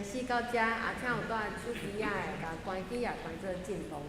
死到遮，也請有帶手機仔的，共關機也關做振動。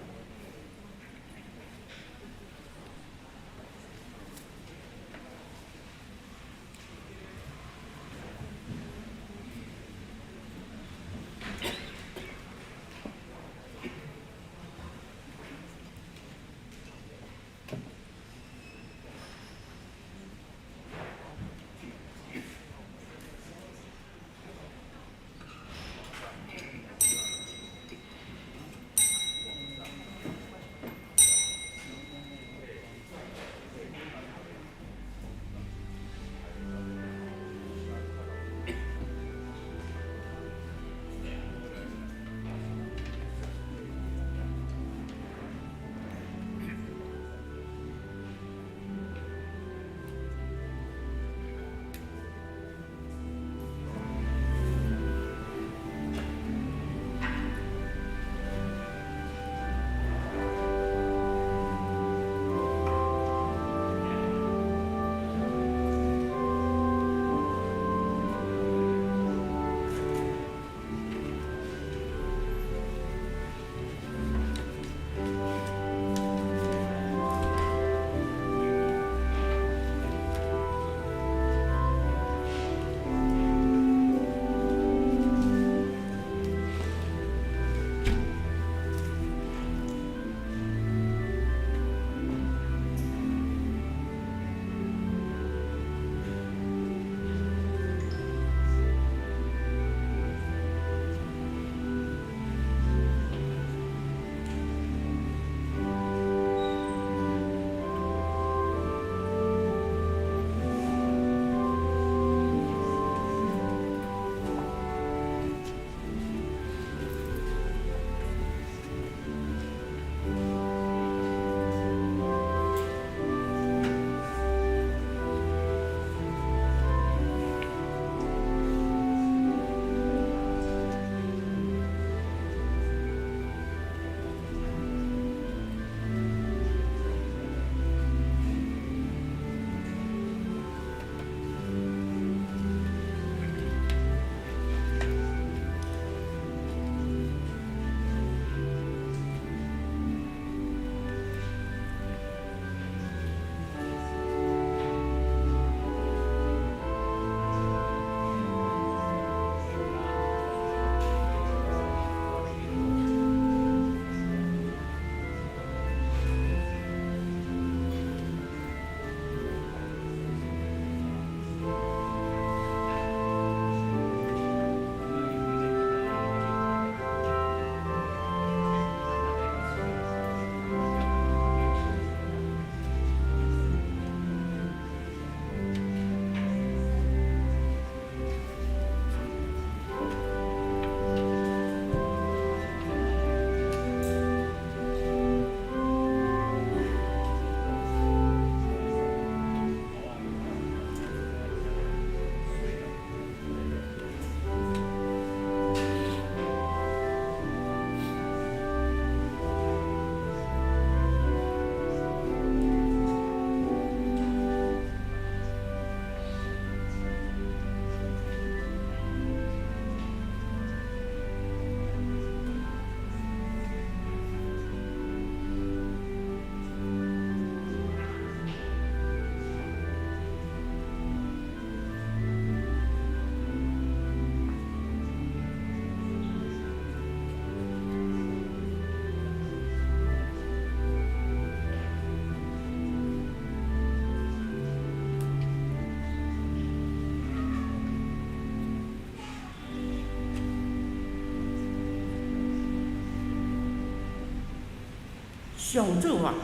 上主啊，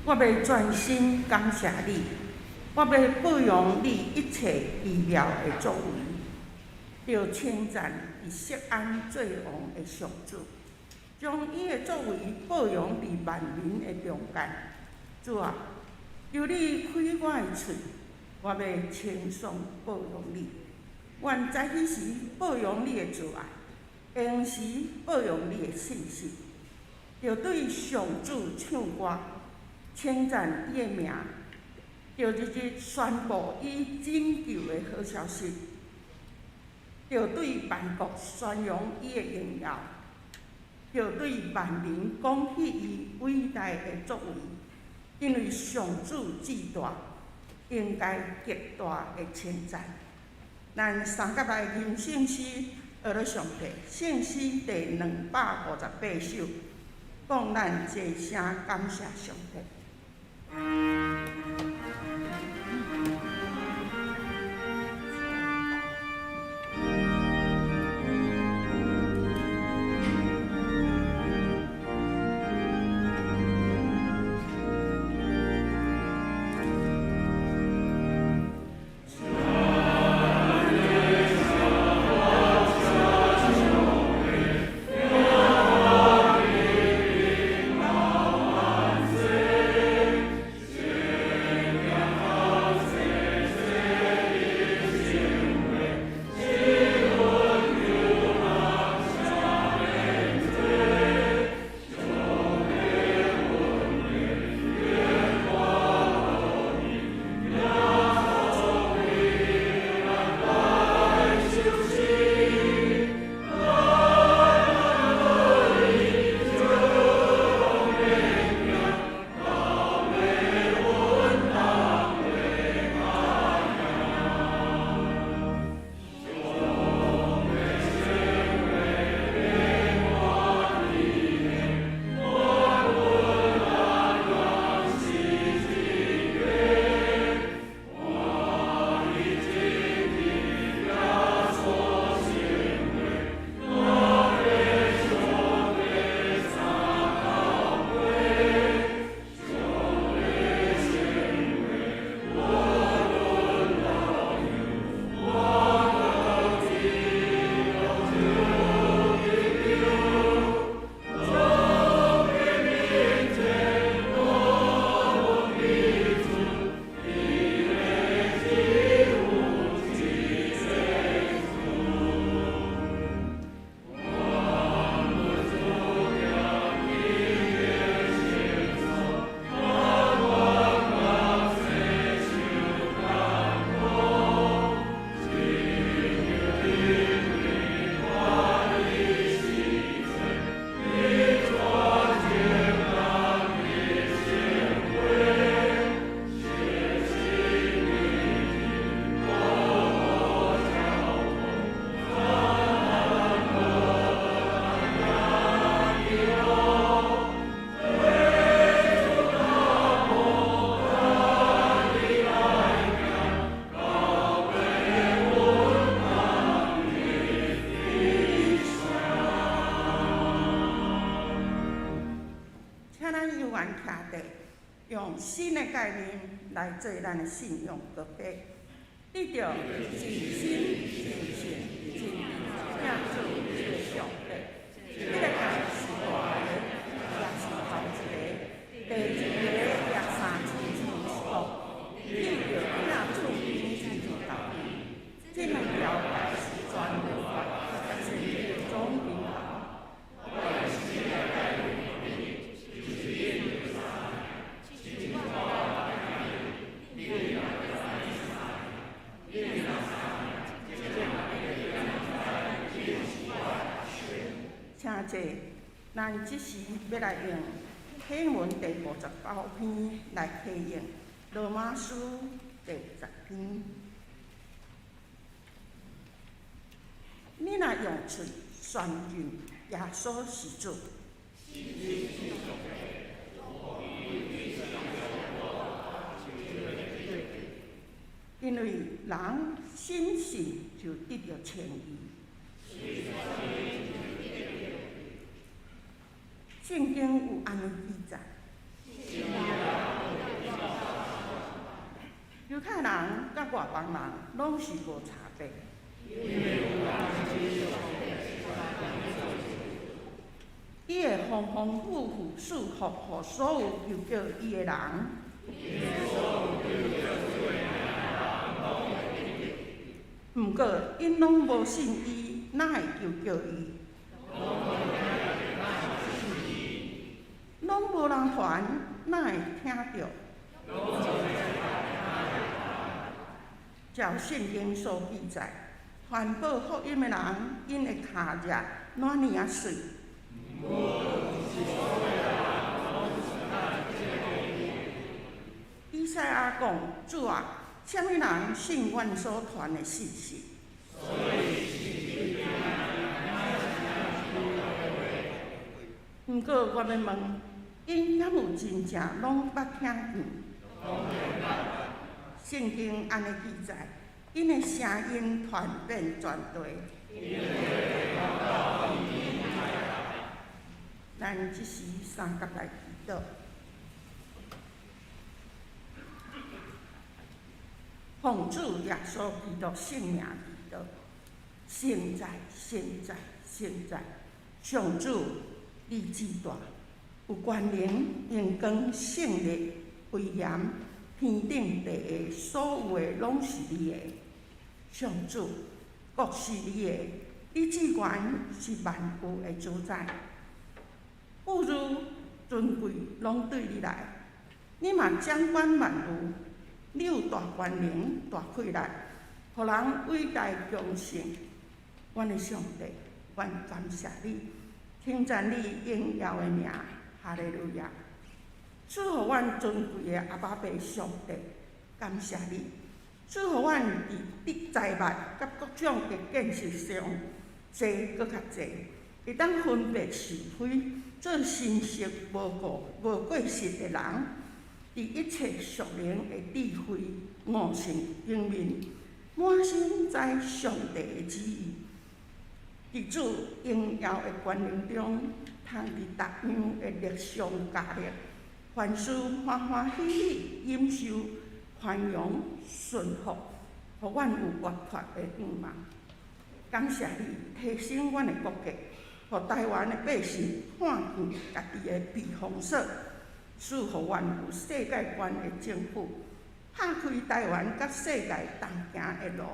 我欲全心感謝你，我欲報揚你一切奇妙的作為，著稱讚佇錫安做王的上主，將伊的作為報揚佇萬民的中間。主啊，求你開我的喙，我欲稱頌報揚你。願早起時報揚你的慈愛，閒時報揚你的信實。著對上主唱歌，稱讚伊的名，著日日宣布伊拯救的好消息。著對萬國宣揚伊的榮耀，著對萬民講起伊偉大的作為。因為上主至大，應該極大的稱讚。咱三甲來吟聖詩，學咧上帝聖詩第258首，講咱齊聲感謝上帝。請咱猶原徛佇，用新的概念來做咱的信仰告白。得著盡心、盡性、盡意疼主這个上帝，這个誡是大个，也是頭一个，第二个也相親像是講，得著疼主彼此就同意。這兩條誡是全律法，也是列祖經頭。請坐，咱這時欲來用啟文第59篇來回應羅馬書第10篇。你若用喙宣認耶穌是主，因為人深信就得著稱義。聖經有按呢記載：猶太人佮外邦人攏是無差別。伊會豐豐富富賜福予所有求叫伊的人。毋過，𪜶攏無信伊，哪會求叫伊？攏無人傳，哪會聽著？照聖經所記載，傳報福音的人，𪜶的跤跡哪爾仔媠。以賽亞講：主啊，啥物人信阮所傳的信息？毋過我欲問，𪜶敢有真正攏捌聽見？聖經按呢記載，𪜶的聲音傳遍全地。咱這時三佮來祈禱。奉主耶穌基督聖名祈禱，聖哉，聖哉，聖哉！上主，你至大，有權能、榮光、勝利、威嚴，天頂地下所有的攏是你的。上主，國是你的，你至懸是萬有的主宰，富裕尊貴攏對你來，你嘛掌管萬有。你有大權能、大氣力，予人偉大強盛。阮的上帝，阮感謝你，稱讚你榮耀的名，哈利路亞！賜予阮尊貴的阿爸父上帝，感謝你，賜予阮佇得財物佮各種的見識上濟閣較濟，會當分別是非，做信實無過無過失的人。佇一切屬靈的智慧、悟性頂面，滿心知上帝的旨意。佇主榮耀的權能中，通佇逐樣的力上加力，凡事歡歡喜喜忍受、寬容、順服，予阮有活潑的願望。感謝你提升阮的國格，予台灣的百姓看見家己的避風所。賜予阮有世界觀的政府，拍開台灣佮世界同行的路，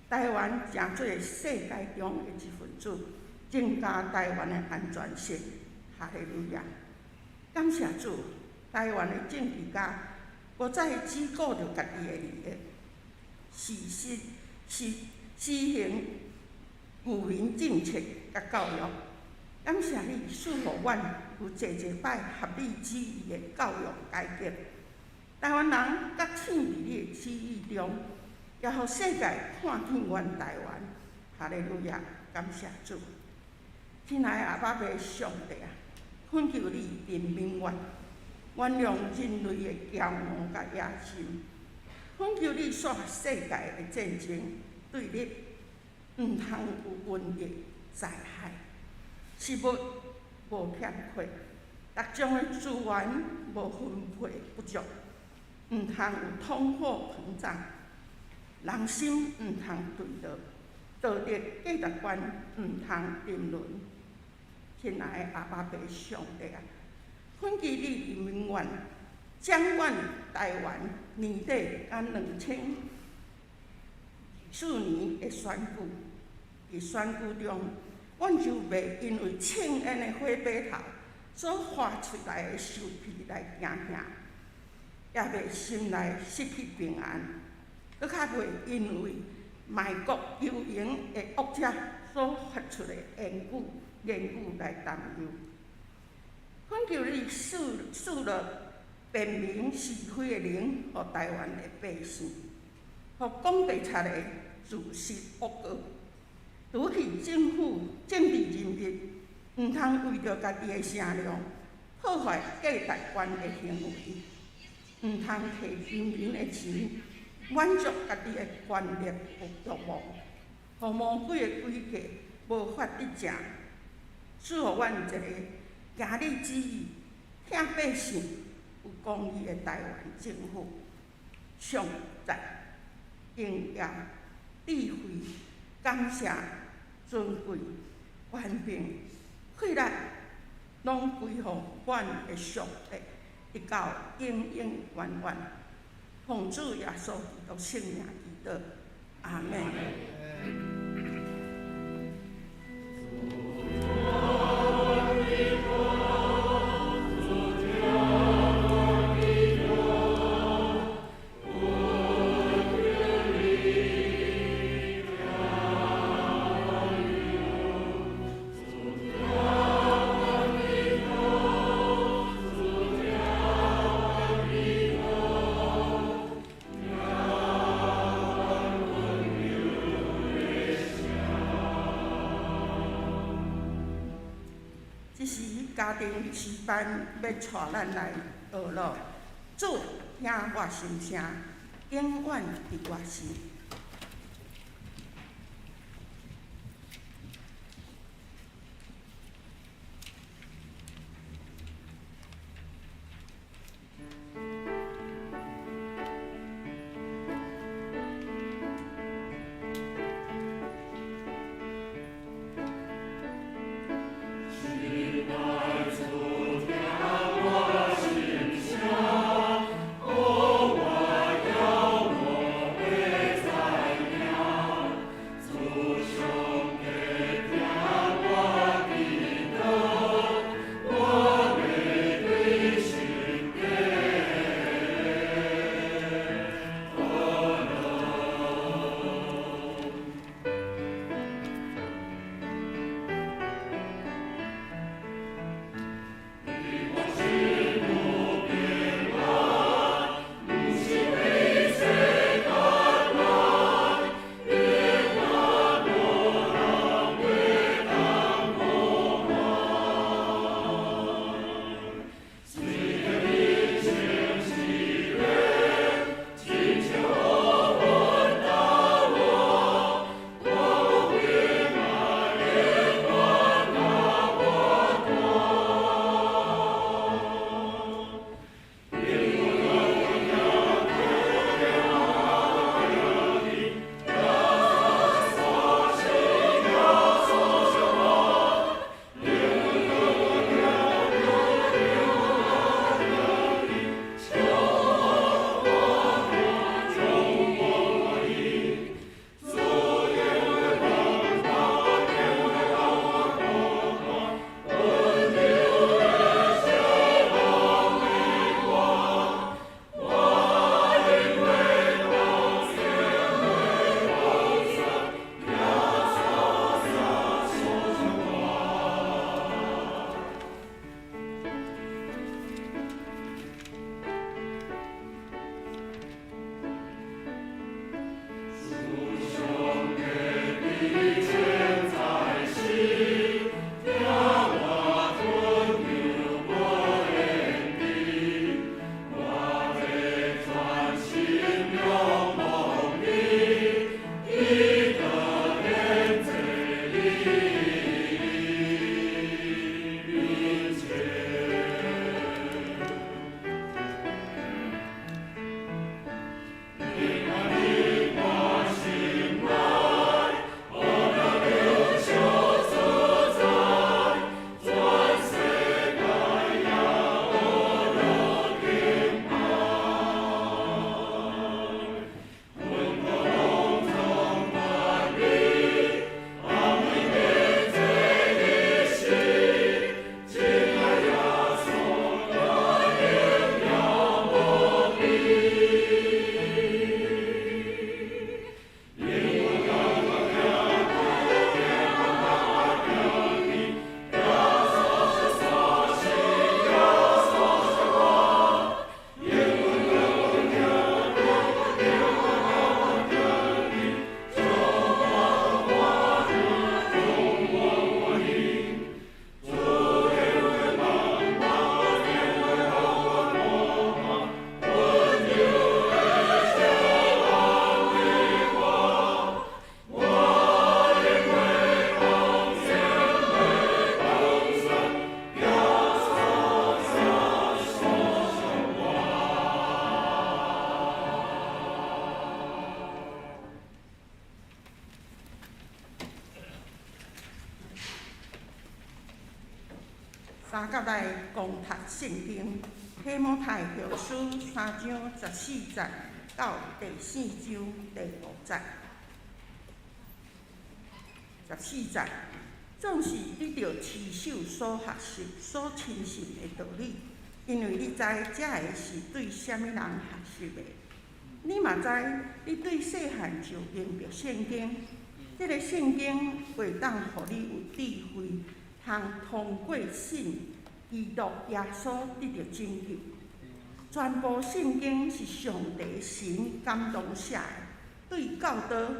台灣成做世界中的一份子，增加台灣的安全性。哈利路亞！感謝主，台灣的政治家無再只顧著家己的利益，實施實施行愚民政策佮教育。感謝你賜予阮有濟濟擺合你旨意的教育改革，台灣人覺醒佇你的旨意中，也予世界看見阮台灣。哈利路亞！感謝主，親愛的阿爸父上帝啊，懇求你憐憫阮，原諒人類的驕傲佮野心。懇求你煞世界的戰爭對立，毋通有瘟疫災害。食物無欠缺，逐種的資源無分配不足，毋通有通貨膨脹，人心毋通墜落，道德價值觀毋通沉淪。親愛的阿爸父上帝啊，懇求你憐憫阮，掌管台灣年底佮2024年的選舉，佇選舉中，阮就袂因為衝煙的火把頭所發出來的受氣來驚嚇，也袂心內失去平安，閣較袂因為賣國求榮的惡者所發出的言語來擔憂。懇求你賜賜落辨明是非的靈，予台灣的百姓，予講白賊的自食惡果。除去政府政治人物，毋通為著家己的聲量，破壞價值觀的行為，毋通摕人民的錢滿足家己的權力欲望，予魔鬼的詭計無法得逞。賜予阮一個行你旨意、疼百姓、有公義的台灣政府，頌讚、榮耀、智慧、感謝、尊貴、權柄、氣力，攏歸予阮的上帝，直到永永遠遠。奉主耶穌基督聖名祈禱，阿們。這時家庭詩班欲帶咱來學咯，主聽我心聲，永遠佇我心。三甲來共讀聖經，提摩太後書三章十四節到第四章第五節。十四節，總是你著持守所學習、所深信的道理，因為你知這个是對啥物人學習的。你嘛知，你對細漢就明白聖經，這个聖經會當予你有智慧，通通過信基督耶穌得著拯救。全部聖經是上帝神感動寫的，對教導、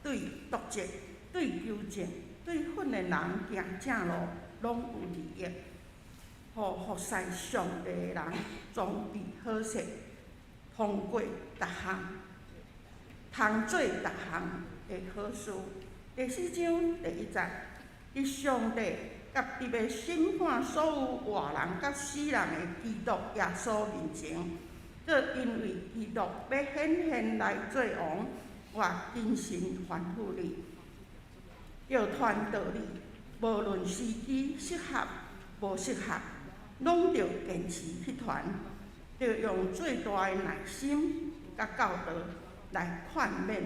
對督責、對糾正、對訓練人行正路，攏有利益。予服侍上帝的人裝備好勢，通過逐項，通做逐項的好事。第四章第一節，佇上帝佮佇欲審判所有活人佮死人的基督耶穌面前，閣因為基督欲顯現來做王，我謹慎吩咐你，著傳道理，無論時機適合無適合，攏著堅持去傳，著用最大的耐心佮教導來勸勉、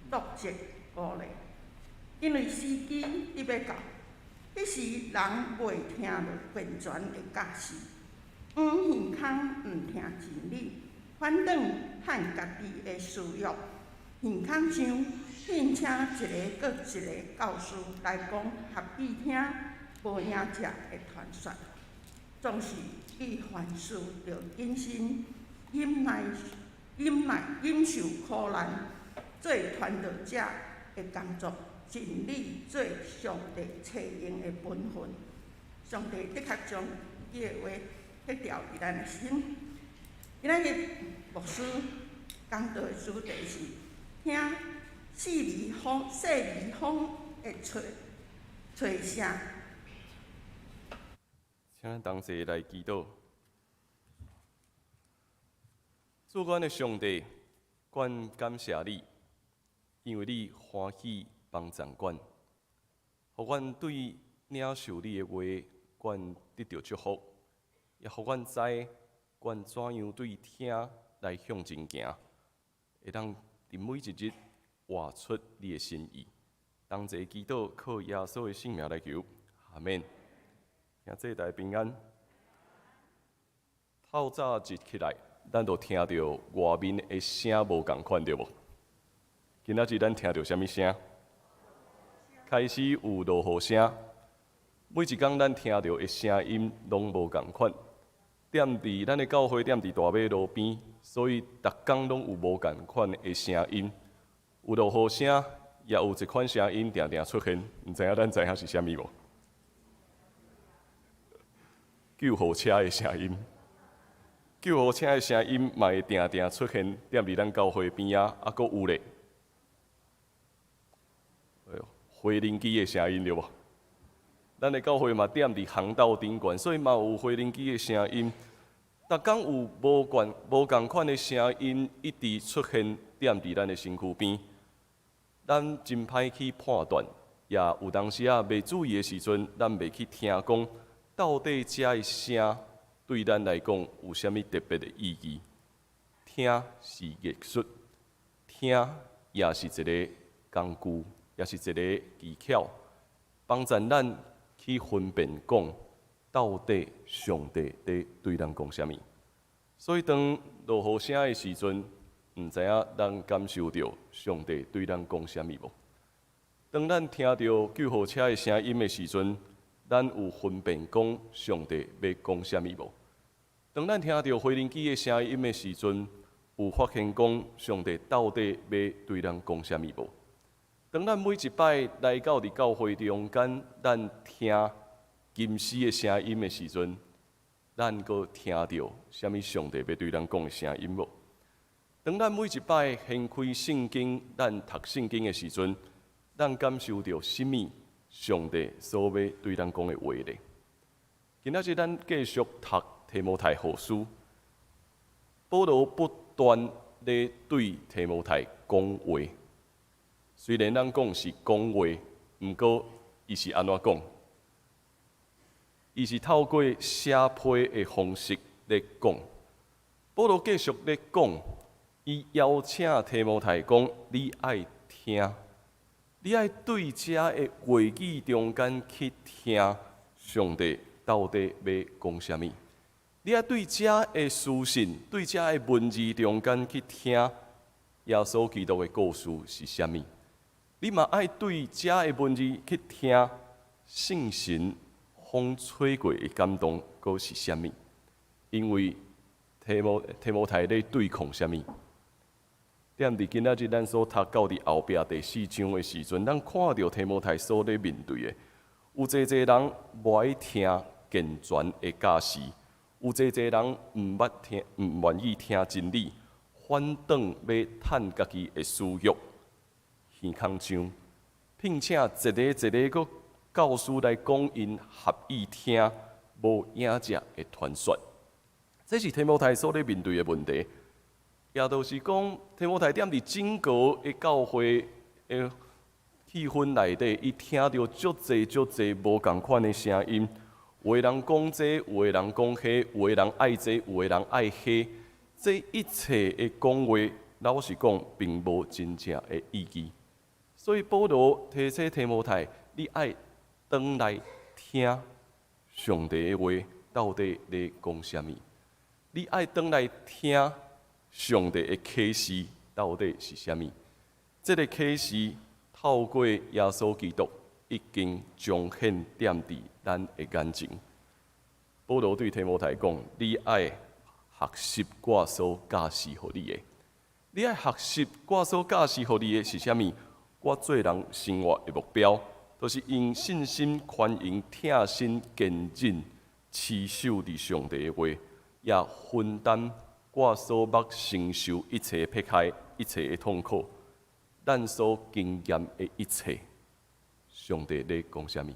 督責、鼓勵。因為時機得欲到，彼時人袂聽著健全的教示，黃耳空毋聽真理，反轉趁家己的私欲，耳空上聘請一个閣一个教師來講合意聽、無閒食的傳說。總是你凡事著謹慎、忍耐、忍耐、忍受苦難，做傳道者的工作，盡力做上帝差用的本分。上帝的確將伊的話刻牢佇咱的心。今仔日牧師講道的主題是聽細微風、細微風的吹吹聲。請咱同齊來祈禱。主阮的上帝，阮感謝你，因為你歡喜幫贊阮，予阮對領受你的話，阮得著祝福，也予阮知阮怎樣對聽來向前行，會當佇每一日活出你的心意。同齊祈禱，靠耶穌的聖名來求，阿們。兄弟大家平安。透早一起來，咱就聽著外面的聲無仝款，對無？今仔日咱聽著啥物聲？開始有落雨聲。每一工咱聽著的聲音攏無仝款。踮佇咱的教會踮佇大馬路邊，所以逐工攏有無仝款的聲音。有落雨聲，也有一款聲音定定出現，毋知影咱知影是啥物無？救護車的聲音，救護車的聲音嘛會定定出現踮佇咱教會邊仔，啊，閣有咧，哎喲，無人機的聲音對無？咱的教會嘛踮佇航道頂懸，所以嘛有無人機的聲音。逐工有無仝款的聲音一直出現踮佇咱的身軀邊，咱真歹去判斷，也有當時仔袂注意的時陣，咱袂去聽講到底這个聲對咱來講有啥物特別的意義。聽是藝術，聽也是一个工具，也是一个技巧，幫助咱去分辨講到底上帝佇對咱講啥物。所以當落雨聲的時陣，毋知影咱感受著上帝對咱講啥物無？當咱聽著救護車的聲音的時陣，咱有分辨講上帝欲講啥物無？當咱聽著無人機的聲音的時陣，有發現講上帝到底欲對咱講啥物無？當咱每一擺來到佇教會中間，咱聽琴師的聲音的時陣，咱閣聽著啥物上帝欲對咱講的聲音無？當咱每一擺掀開聖經，咱讀聖經的時陣，咱感受著啥物上帝所欲對咱講的話咧？今仔日咱繼續讀提摩太後書，保羅不斷咧對提摩太講話。雖然咱講是講話，毋過伊是按怎講？伊是透過寫批的方式咧講。保羅繼續咧講，伊邀請提摩太講：你愛聽，你愛對這个話語中間去聽上帝到底欲講啥物？你愛對這个書信，對這个文字中間去聽耶穌基督的故事是啥物？你嘛愛對這个文字去聽聖神風吹過的感動，閣是啥物？因為提摩太咧對抗啥物？踮佇今仔日咱所讀到佇後壁第四章的時陣，咱看著提摩太所咧面對的，有濟濟人無愛聽健全的教示。有濟濟人毋捌聽，毋願意聽真理，反轉欲趁家己的私欲，耳空上，聘請一个一个閣教師來講𪜶合意聽無影跡的傳說。這是提摩太所咧面對的問題，也就是講，提摩太踮佇整個的教會的氣氛內底，伊聽著足濟足濟無仝款的聲音。有的人講這，有的人講彼，有的人愛這，有的人愛彼，這一切的講話，老實講，並無真正的意義。所以保羅提醒提摩太，你愛轉來聽上帝的話，到底咧講啥物？你愛轉來聽上帝的啟示，到底是啥物？這个啟示透過耶穌基督已經彰顯踮佇咱的眼前。保羅對提摩太講：你愛學習我所教示予你的。你愛學習我所教示予你的是啥物？我做人生活的目標，就是用信心、寬容、疼心、堅忍，持守佇上帝的話，也分擔我所捌承受一切迫害、一切的痛苦，咱所經驗的一切。上帝咧講啥物？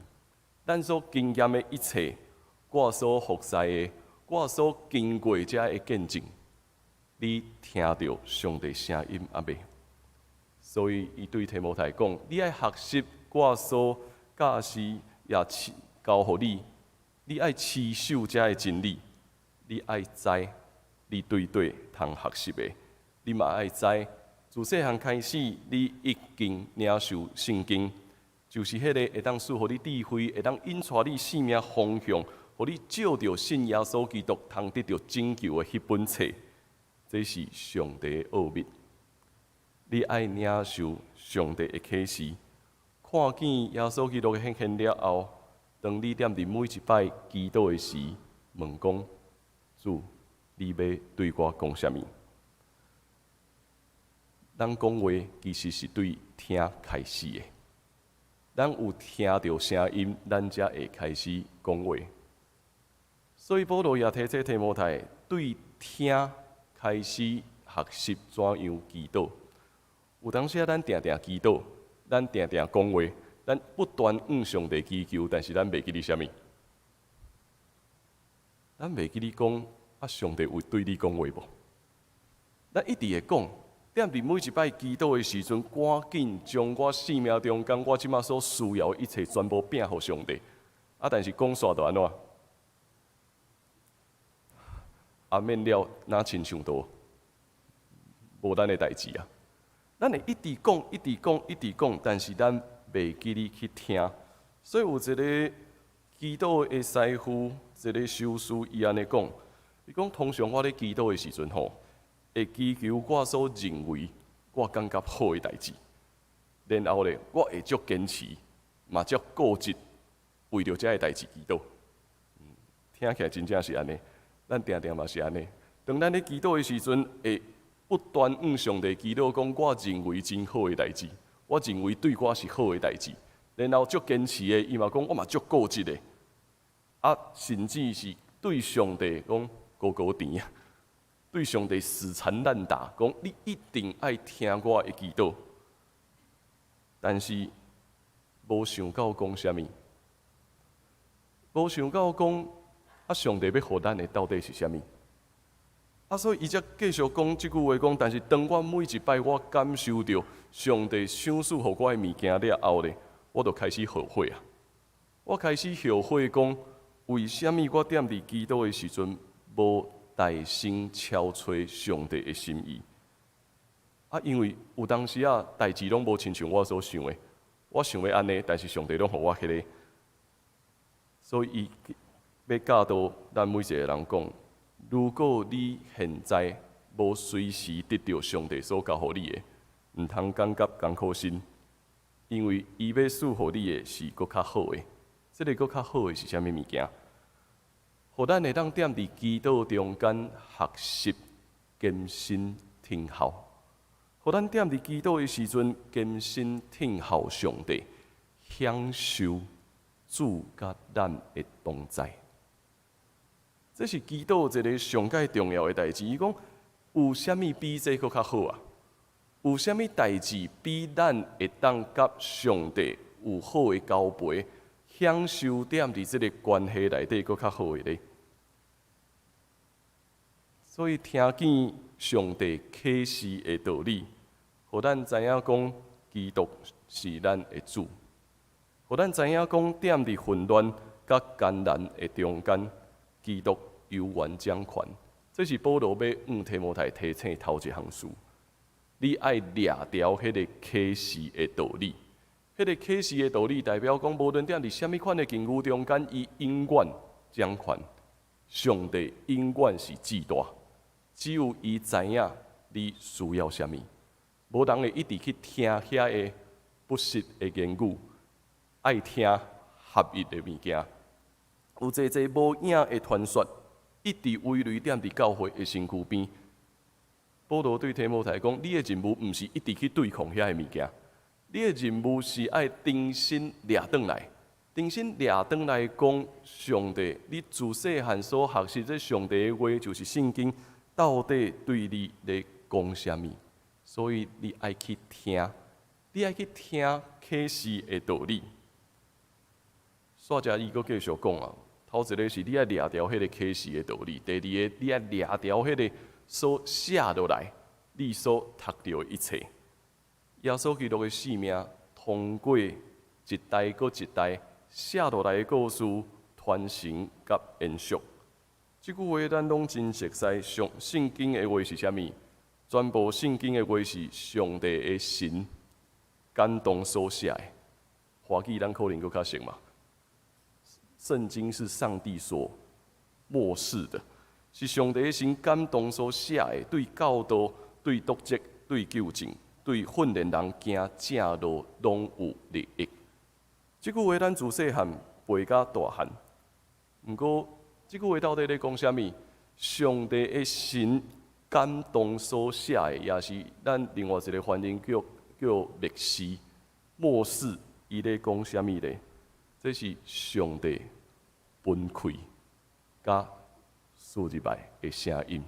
咱所經驗的一切，我所服侍的，我所經過遮的見證，你聽著上帝聲音抑未？所以，伊對提摩太講：你愛學習我所教示也交予你，你愛持守遮的真理，你愛知你對佗通學習的，你嘛愛知自細漢開始，你已經領受聖經，就是彼个會當賜予你智慧，會當引帶你生命方向，予你藉著信耶穌基督，通得著拯救的彼本冊。這是上帝的奧秘。你愛領受上帝的啟示，看見耶穌基督的顯現了後，當你踮佇每一擺祈禱的時，問講：主，你欲對我講啥物？咱講話其實是對聽開始的。咱有聽著聲音，咱才會開始講話。所以保羅也提醒提摩太，對聽開始學習怎樣祈禱。有當時啊，咱定定祈禱，咱定定講話，咱不斷向上帝祈求，但是咱袂記得啥物？咱袂記得講啊，上帝有對你講話無？咱一直會講，踮佇每一擺祈禱的時陣，趕緊將我生命中間我這馬所需要的一切全部摒予上帝。啊，但是講煞就按怎？阿免了，若親像都無咱的代誌啊！咱會一直講，一直講，一直講，但是咱袂記得去聽。所以有一个祈禱的師傅，一个修士，伊按呢講：伊講通常我咧祈禱的時陣吼，會祈求我所認為我感覺好的代誌，然後咧，我會足堅持，嘛足固執，為著這个代誌祈禱。聽起來真正是按呢，咱定定嘛是按呢。當咱咧祈禱的時陣，會不斷向上帝祈禱，講我認為真好的代誌，我認為對我是好的代誌，然後足堅持的，伊嘛講我嘛足固執的，啊，甚至是對上帝講糊糊甜啊，對上帝死纏爛打，講你一定愛聽我的祈禱，但是無想到講啥物，無想到講啊，上帝欲予咱的到底是啥物？啊，所以伊才繼續講這句話，講，但是當我每一擺我感受著上帝賞賜予我的物件了後咧，我就開始後悔啊！我開始後悔講，為啥物我踮佇祈禱的時陣無大聲敲揣上帝的心意？啊，因為有當時啊，代誌攏無親像我所想的，我想欲按呢，但是上帝攏予我彼个，所以伊欲教導咱每一个人講。如果你現在無隨時得著上帝所交予你的，毋通感覺艱苦身，因為伊欲賜予你的是閣較好的。這个閣較好的是啥物物件？予咱會當踮佇祈禱中間學習甘心聽候，予咱踮佇祈禱的時陣甘心聽候上帝，享受主佮咱的同在。這是祈禱一个上蓋重要的代誌。伊講有啥物比這閣較好啊？有啥物代誌比咱會當佮上帝有好的交陪，享受踮佇這个關係內底閣較好的咧？所以聽見上帝啟示的道理，予咱知影講基督是咱的主，予咱知影講踮佇混亂佮艱難的中間，基督猶原掌權。這是保羅欲向提摩太提醒頭一項事。你愛掠牢彼个啟示的道理，彼个啟示的道理代表講，無論踮佇啥物款的境遇中間，伊永遠掌權。上帝永遠是至大，只有伊知影你需要啥物。無人會一直去聽遐个不實的言語，愛聽合一的物件。有濟濟無影的傳說，一直蹃累踮佇教會的身軀邊。保羅對提摩太講：你的任務毋是一直去對抗遐个物件，你的任務是愛重新掠轉來，重新掠轉來講上帝，你自細漢所學習這上帝的話，就是聖經，到底對你咧講啥物？所以你愛去聽，你愛去聽啟示的道理。煞遮伊閣繼續講啊，頭一个是你愛掠牢彼个啟示的道理，第二个你愛掠牢彼个所寫落來，你所讀著的一切。耶穌基督的性命，通過一代閣一代寫落來的故事傳承佮延續。這句話咱攏真熟悉，上聖經的話是啥物？全部聖經的話是上帝的神感動所寫的。華語咱可能閣較熟嘛。聖經是上帝所默示的，是上帝的神感動所寫的，對教導、對督責、對糾正、對訓練人行正路，攏有利益。這句話咱自細漢背甲大漢，毋過這句話到底咧講啥物？上帝的神感動所寫的，也是咱另外一个翻譯叫叫默示、默示，伊咧講啥物咧？這是上帝分氣佮吐入來的聲音。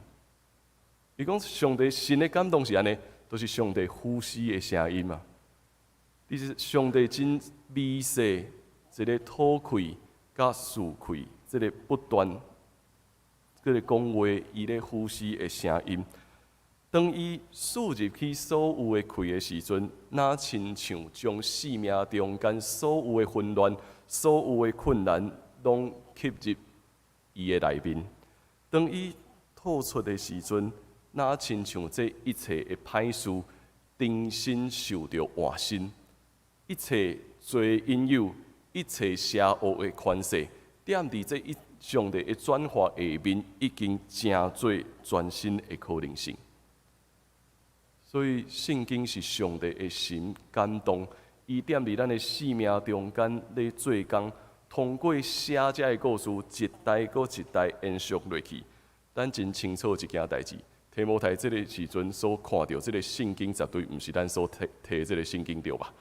伊講上帝神的感動是按呢，就是上帝呼吸的聲音啊。其實上帝真微細一个吐氣佮吐氣，這个不斷這个講話，伊咧呼吸的聲音。當伊吐入去所有的氣的時陣，若親像將生命中間所有的混亂、所有的困難，攏吸入伊的內面。當伊吐出的時陣，若親像這一切的歹事，重新受著換新，一切罪引誘、一切邪惡的權勢，踮佇這一上帝的轉化下面，已經成做全新的可能性。所以，聖經是上帝的神感動，伊踮佇咱的生命中間咧做工，通過寫這个故事，一代閣一代延續落去。咱真清楚一件代誌，提摩太這个時陣所看著這个聖經，絕對毋是咱所提提這个聖經對吧？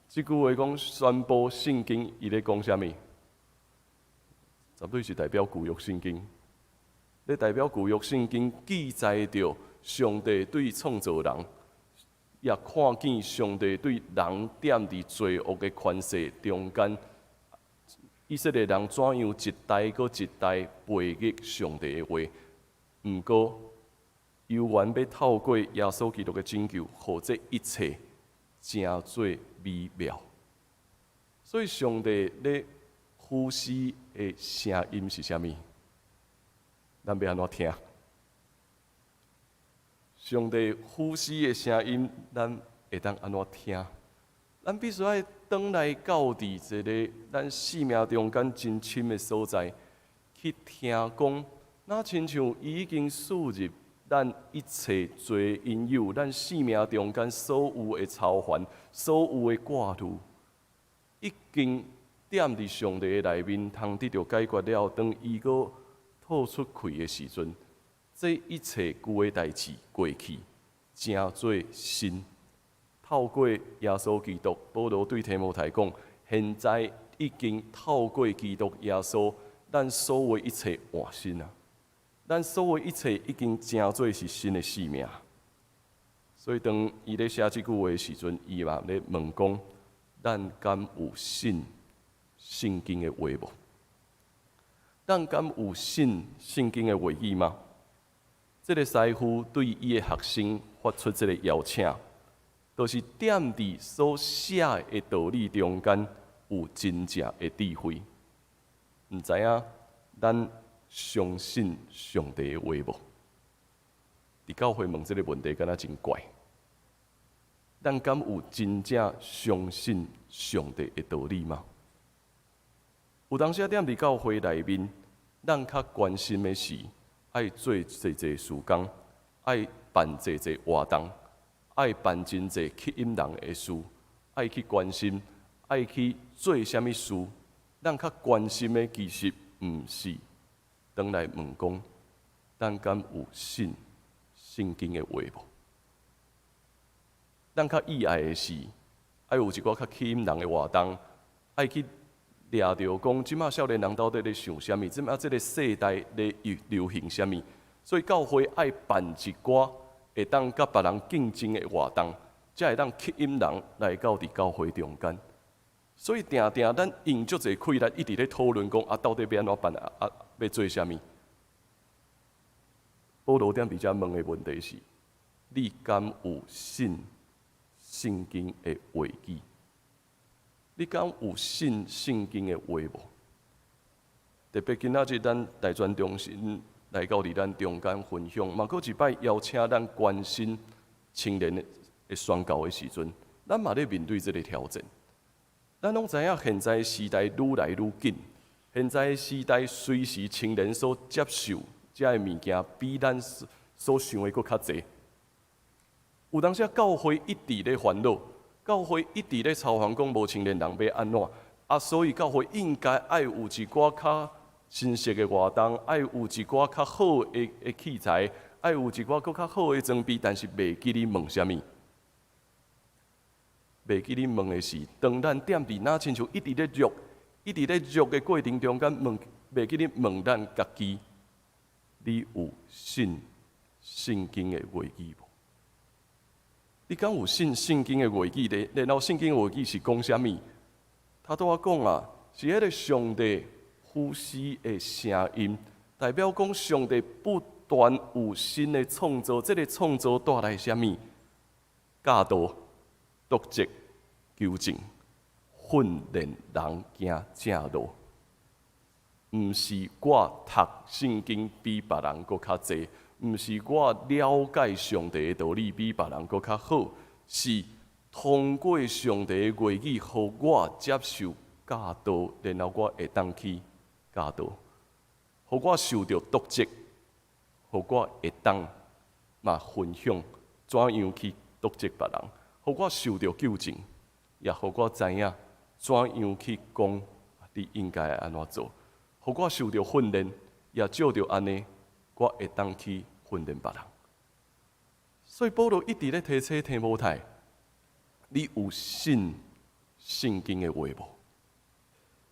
這句話講宣布聖經，伊咧講啥物？絕對是代表舊約聖經。咧代表舊約聖經記載著上帝對創造人，也看見上帝對人踮佇罪惡的權勢中間，以色列人怎樣一代閣一代背逆上帝的話。毋過，猶原欲透過耶穌基督的拯救，予這一切成做美妙。所以，上帝咧呼吸的聲音是啥物？咱欲按怎聽？上帝呼吸的聲音，咱會當按怎聽？咱必須愛轉來到佇一个咱生命中間真深的所在，去聽講，若親像伊已經輸入咱一切罪引誘，咱生命中間所有的操煩、所有的掛慮，已經踮佇上帝的內面，通得著解決了。當伊閣吐出氣的時陣，這一切舊的代誌過去，成做新。透過耶穌基督，保羅對提摩太講：現在已經透過基督耶穌，咱所有一切換新啊！咱所有一切已經成做是新的生命。所以當伊咧寫這句話的時陣，伊嘛咧問講：咱敢有信聖經的話無？咱敢有信聖經的話語嗎？這个師傅對伊的學生發出這个邀請，就是踮佇所寫的道理中間有真正的智慧。毋知影咱相信上帝的話無？佇教會問這个問題，敢若真怪。咱敢有真正相信上帝的道理嗎？有當時踮佇教會內面，咱較關心的是愛做濟濟事工，愛辦濟濟活動，愛辦真濟吸引人的事，愛去關心，愛去做啥物事。咱較關心的其實毋是轉來問講，咱敢有信聖經的話無？咱較意愛的是愛有一寡較吸引人的活動，愛去掠著講，這馬少年人到底咧想啥物？這馬這个世代咧流行啥物？所以教會愛辦一寡會當佮別人競爭的活動，才會當吸引人來到佇教會中間。所以定定咱用足濟氣力，一直咧討論講啊，到底欲按怎辦啊？啊，欲做啥物？保羅踮佇遮問的問題是：你敢有信聖經的話語？你敢有信聖經的話無？特別今仔日咱大專中心來到佇咱中間分享，嘛閣一擺邀請咱關心青年的宣教的時陣，咱嘛咧面對這个挑戰。咱攏知影現在時代愈來愈緊，現在時代隨時青年所接受這个物件，比咱所想的閣較濟。有當時教會一直咧煩惱，教會一直咧操煩講無青年人欲按怎，啊，所以教會應該愛有一寡較新式的活動，愛有一寡較好的器材，愛有一寡閣較好的裝備，但是袂記你問啥物。袂記你問的是，當咱踮佇若親像一直咧弱、一直咧弱的過程中間，問袂記你問咱家己，你有信聖經的話語無？你敢有信聖經的話語咧？然後聖經的話語是講啥物？他拄仔講啊，是彼个上帝呼吸的聲音，代表講上帝不斷有新的創造，這个創造帶來啥物？教導、督責、糾正、訓練人行正路。毋是我讀聖經比別人閣較濟，毋是我了解上帝的道理比別人閣較好，是通過上帝的話語，予我接受教導，然後我會當去教導，予我受著督責，予我會當嘛分享怎樣去督責別人，予我受著糾正，也予我知影怎樣去講，你應該按怎做。予我受著訓練，也藉著按呢，我會當去訓練別人。所以保羅一直咧提醒提摩太，你有信聖經的話無？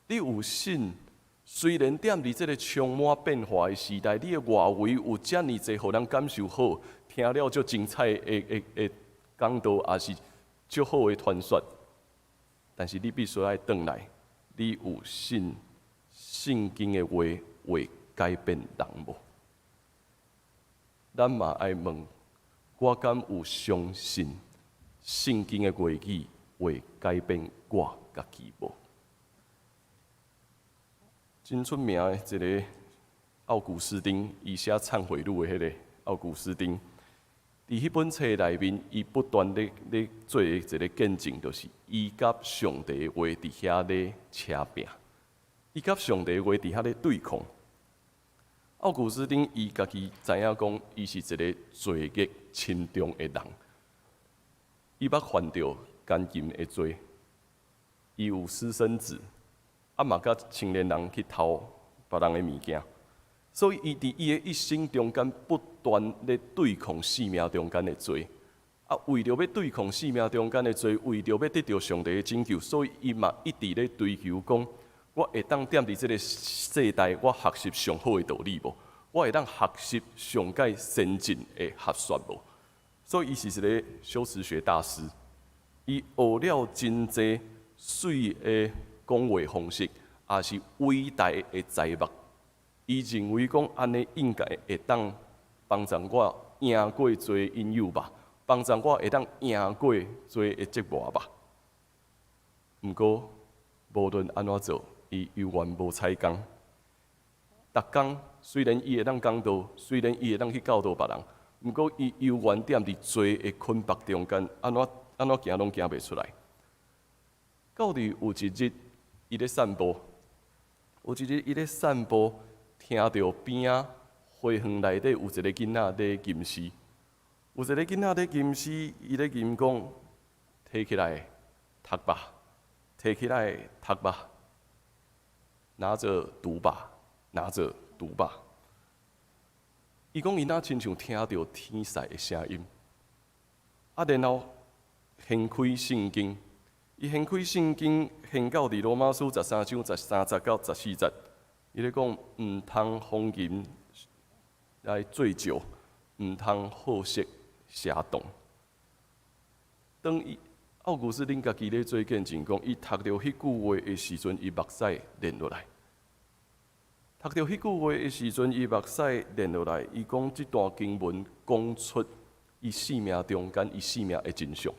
你有信？雖然踮佇這个充滿變化的時代，你的外圍有遮爾濟，予人感受好，聽了足精彩的講道，抑是足好的傳說，但是你必須愛轉來，你有信聖經的話會改變人無？咱嘛愛問，我敢有相信聖經的話語會改變我家己無？真出名的一个奧古斯丁，伊寫懺悔錄的彼个奧古斯丁，佇彼本冊內面，伊不斷咧做的一个見證，就是伊佮上帝的話佇遐咧車拚。伊佮上帝話佇遐咧對抗。奧古斯丁伊家己知影講，伊是一个罪孽深重的人。伊捌犯著姦淫的罪，伊有私生子，啊嘛佮青年人去偷別人的物件，所以伊佇伊的一生中間不斷咧對抗生命中間的罪。啊，為著欲對抗生命中間的罪，為著欲得著上帝的拯救，所以伊嘛一直咧追求講，我會當踮佇這个世代，我學習上好的道理無？我會當學習上蓋先進的學說無？所以，伊是一个修辭學大師。伊學了真濟媠的講話方式，也是偉大的才目。伊認為講按呢應該會當幫助我贏過罪引誘吧，幫助我會當贏過罪的折磨吧。毋過，無論按怎做，伊猶原無彩工。逐工雖然伊會當講道，雖然伊會當去教導別人，毋過伊猶原踮佇罪的捆縛中間，按怎按怎行攏行袂出來。到佇有一日，伊咧散步，有一日伊咧散步，聽著邊仔花園內底有一个囡仔咧吟詩，有一个囡仔咧吟詩，伊咧吟講：提起來讀吧，提起來讀吧，拿著讀吧，拿著讀吧。伊講伊若親像聽著天使的聲音，啊，然後掀開聖經，伊掀開聖經，掀到佇羅馬書13章13節到14節，伊咧講毋通荒淫來醉酒，毋通好色邪蕩。當伊奧古斯丁家己咧做見證講，伊讀著彼句話的時陣，伊目屎連落來。讀著彼句話的時陣，伊目屎連落來。伊講這段經文講出伊生命中間伊生命的真相。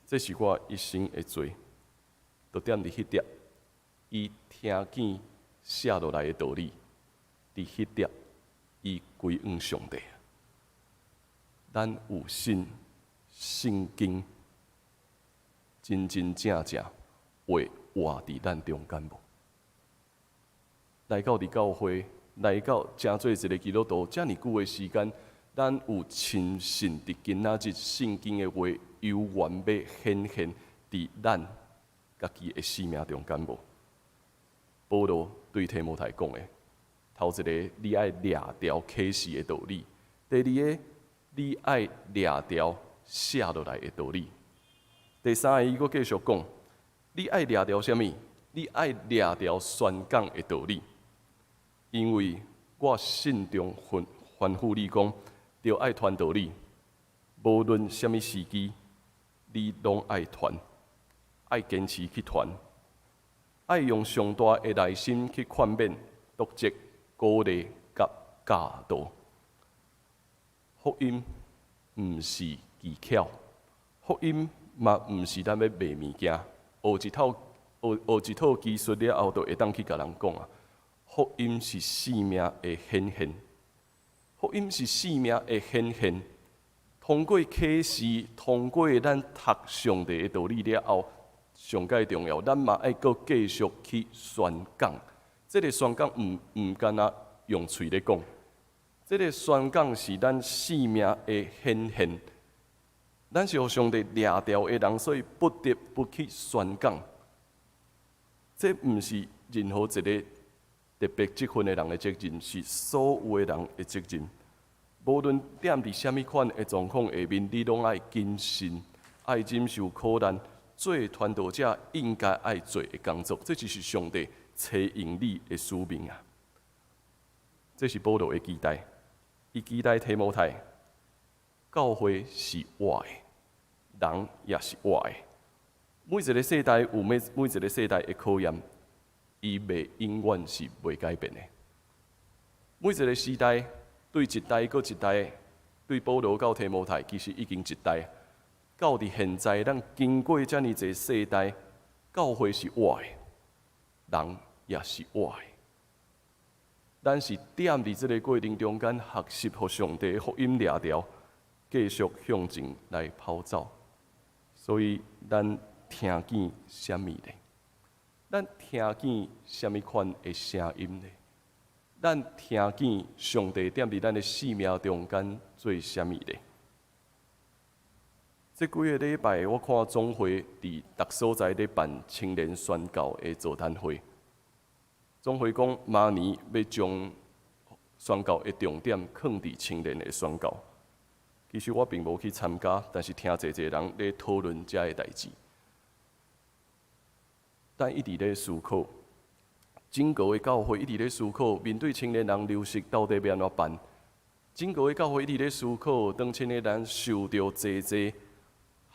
這是我一生的罪，就踮佇彼點，伊聽見寫落來的道理，佇彼點，伊歸向上帝。咱有信聖經真真正正會活佇咱中間無？來到佇教會，來到成做一个基督徒，遮爾久的時間，咱有深信佇今仔日聖經的話，猶原欲顯現佇咱家己的生命中間無？保羅對提摩太講的，頭一个你愛掠牢啟示的道理；第二个，你愛掠牢寫落來的道理；第三个，伊閣繼續講，你愛掠牢啥物？你愛掠牢宣講的道理。因為我信中吩咐你講，著愛傳道理，無論啥物時機，你攏愛傳，愛堅持去傳，愛用上大的耐心去勸勉、督責、鼓勵佮教導。福音毋是技巧，福音嘛毋是咱欲賣物件，學一套學學一套技術了後，就會當去共人講啊。福音是生命的顯現，福音是生命的顯現。通過啟示，通過咱讀上帝的道理了後，上蓋重要，咱嘛愛閣繼續去宣講。這个宣講毋干焦用喙咧講，這个宣講是咱生命的顯現。咱是予上帝掠牢的人，所以不得不去宣講。這毋是任何一个特別職分的人的責任，是所有的人的責任。無論踮佇啥物款的狀況下面，你攏愛謹慎，愛忍受苦難，做傳道者應該愛做的工作。這就是上帝差用你的使命啊！這是保羅的期待，伊期待提摩太，教會是活的，人也是活的。每一个世代有每一个世代的考驗。伊袂永遠是袂改變的。每一个時代，對一代閣一代，對保羅到提摩太，其實已經一代。到佇現在，咱經過遮爾濟世代，教會是活的，人也是活的。咱是踮佇這个過程中間學習，予上帝福音掠牢，繼續向前來跑走。所以，咱聽見啥物呢？咱聽見啥物款的聲音呢？咱聽見上帝踮佇咱的生命中間做啥物呢？這幾个禮拜，我看總會佇逐所在咧辦青年宣教的座談會。總會講，明年欲將宣教的重點囥佇青年的宣教。其實我並無去參加，但是聽濟濟人咧討論這个代誌。咱一直咧思考，整個的教會一直咧思考，面對青年人流失到底欲按怎辦？整個的教會一直咧思考，當青年人受著濟濟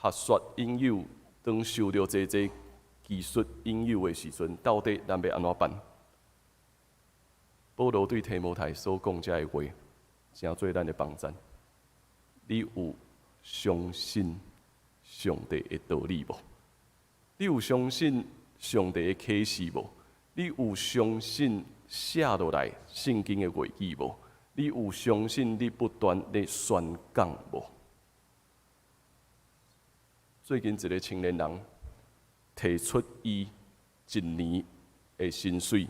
學說引誘，當受著濟濟技術引誘的時陣，到底咱欲按怎辦？保羅對提摩太所講這个話，成做咱的幫贊。你有相信上帝的道理無？你有相信上帝的啟示無？你有相信寫落來聖經的話語無？你有相信你不斷咧宣講無？最近一个青年人提出伊一年的薪水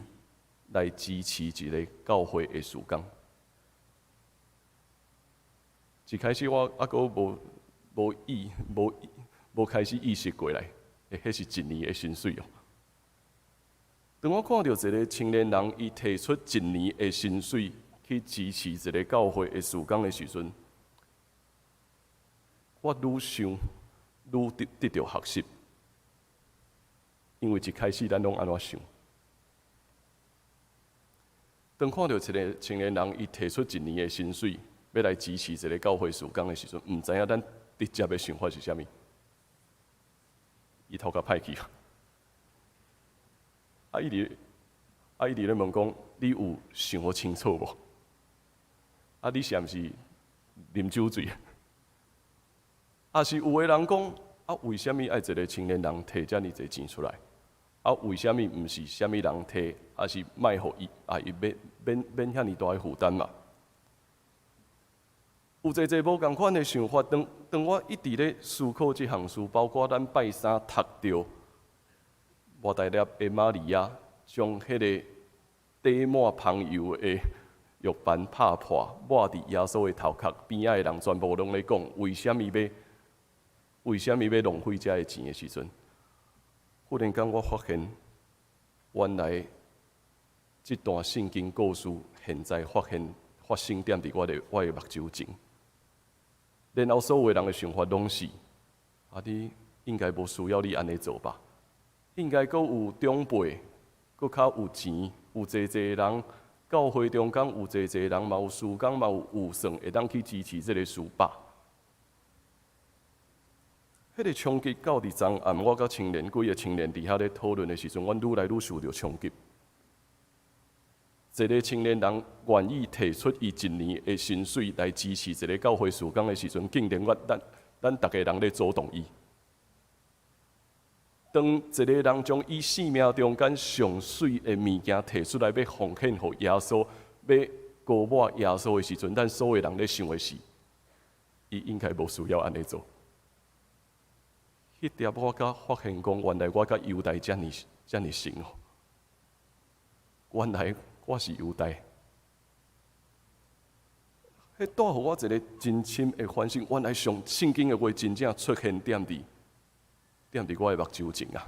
來支持一个教會的事工。一開始我猶閣無開始意識過來，欸，彼是一年的薪水哦。當我看著一个青年人，伊提出一年的薪水去支持一个教會的事工的時陣，我愈想愈得著學習，因為一開始咱攏按怎想？當看著一个青年人，伊提出一年的薪水，欲來支持一个教會事工的時陣，毋知影咱直接的想法是啥物？伊頭殼歹去啊！啊，伊佇咧問講，你有想好清楚無？啊，你是毋是啉酒醉？啊是有的人講，啊，為啥物愛一个青年人提遮爾濟錢出來？啊，為啥物毋是啥物人提？啊是莫予伊啊，伊免遐爾大的負擔嘛？有濟濟無仝款的想法，當我一直咧思考這項事，包括咱拜三讀著抹大拉的瑪利亞，將彼个滴滿香油的玉盤拍破，抹佇耶穌的頭殼邊仔的人全部攏咧講，為啥物欲浪費這个錢的時陣，忽然間我發現，原來這段聖經故事現在發生踮佇我的目睭前。然後所有人的想法攏是：啊，你應該無需要你按呢做吧？應該閣有長輩，閣較有錢，有濟濟人，教會中間有濟濟人，嘛有事工，嘛有預算，會當去支持這个事吧？彼个衝擊到佇昨暗，我佮青年幾个青年佇遐咧討論的時陣，阮愈來愈受著衝擊。一个青年人願意提出伊一年的薪水來支持一个教會事工的時陣，竟然咱逐个人咧阻擋伊。當一个人將伊生命中間上媠的物件提出來，欲奉獻予耶穌，欲膏抹耶穌的時陣，咱所有人咧想的是，伊應該無需要按呢做。彼粒我才發現講，原來我佮猶大遮爾遮爾像哦。原來我是猶大，彼帶予我一个真深的反省。原來上聖經的話真正出現踮佇我的目睭前啊！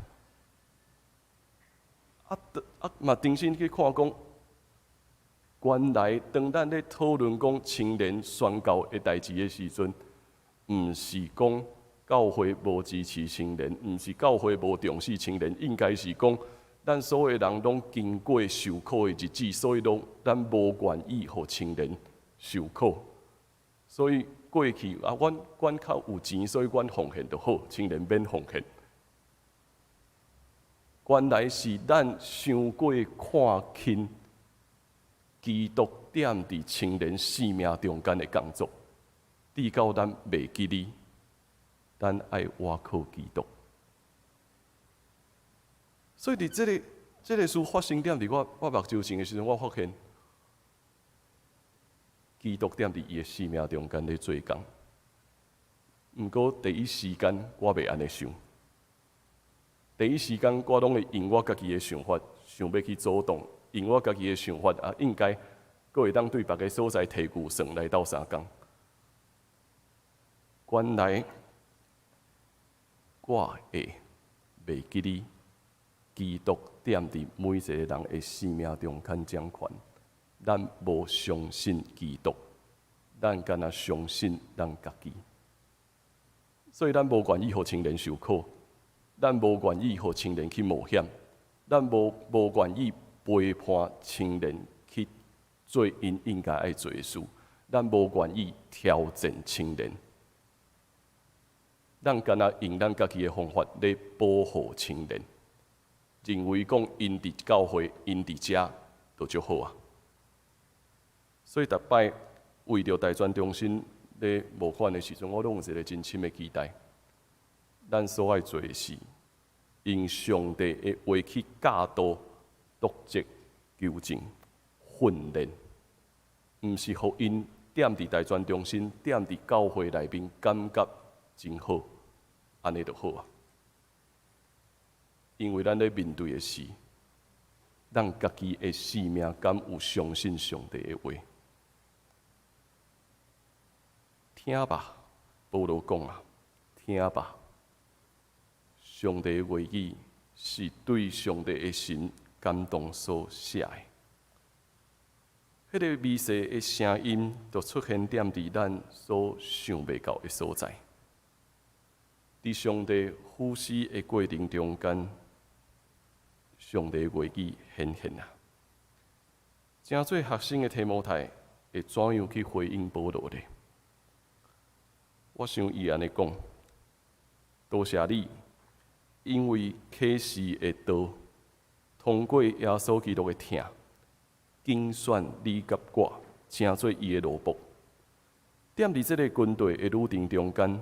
啊嘛，重新去看講，原來當咱咧討論講青年宣教的代誌的時陣，毋是講教會無支持青年，毋是教會無重視青年，應該是講咱所有人攏經過受苦的日子，所以攏咱無願意予青年受苦。所以過去啊，阮較有錢，所以阮奉獻就好，青年免奉獻。原來是咱傷過看輕基督踮佇青年生命中間的工作，直到咱袂記得，咱愛倚靠基督。所以佇這个事發生踮佇我目睭前的時陣，我發現基督踮佇伊的生命中間咧做工。毋過第一時間我袂按呢想，第一時間我攏會用我家己的想法，想欲去阻擋，用我家己的想法啊，應該閣會當對別个所在提預算來鬥相共。原來我會袂記得基督踮佇每一個人的生命中間掌權，咱無相信基督，咱干焦相信咱家己，所以咱無願意予青年受苦，咱無願意予青年去冒險，咱無願意陪伴青年去做𪜶應該愛做的事，咱無願意挑戰青年，咱敢若用咱家己的方法咧保護青年，認為講𪜶佇教會，𪜶佇遮就足好啊。所以逐擺為著大專中心咧募款的時陣，我攏有一個真深的期待。咱所愛做的是用上帝的話去教導、督責、糾正、訓練，毋是予𪜶踮佇大專中心、踮佇教會內面感覺真好，按呢就好啊。因為咱咧面對的是，咱家己的生命敢有相信上帝的話？聽吧，保羅講啊，聽吧。上帝的話語是對上帝的神感動所寫的。彼個微細的聲音，就出現踮佇咱所想袂到的所在。佇上帝呼吸的過程中間，上帝的話語顯現啊！成做學生的提摩太會怎樣去回應保羅呢？我想伊按呢講：多謝你，因為啟示的道，通過耶穌基督的疼，揀選你佮我，成做伊的奴僕。踮佇這个軍隊的旅程中間，予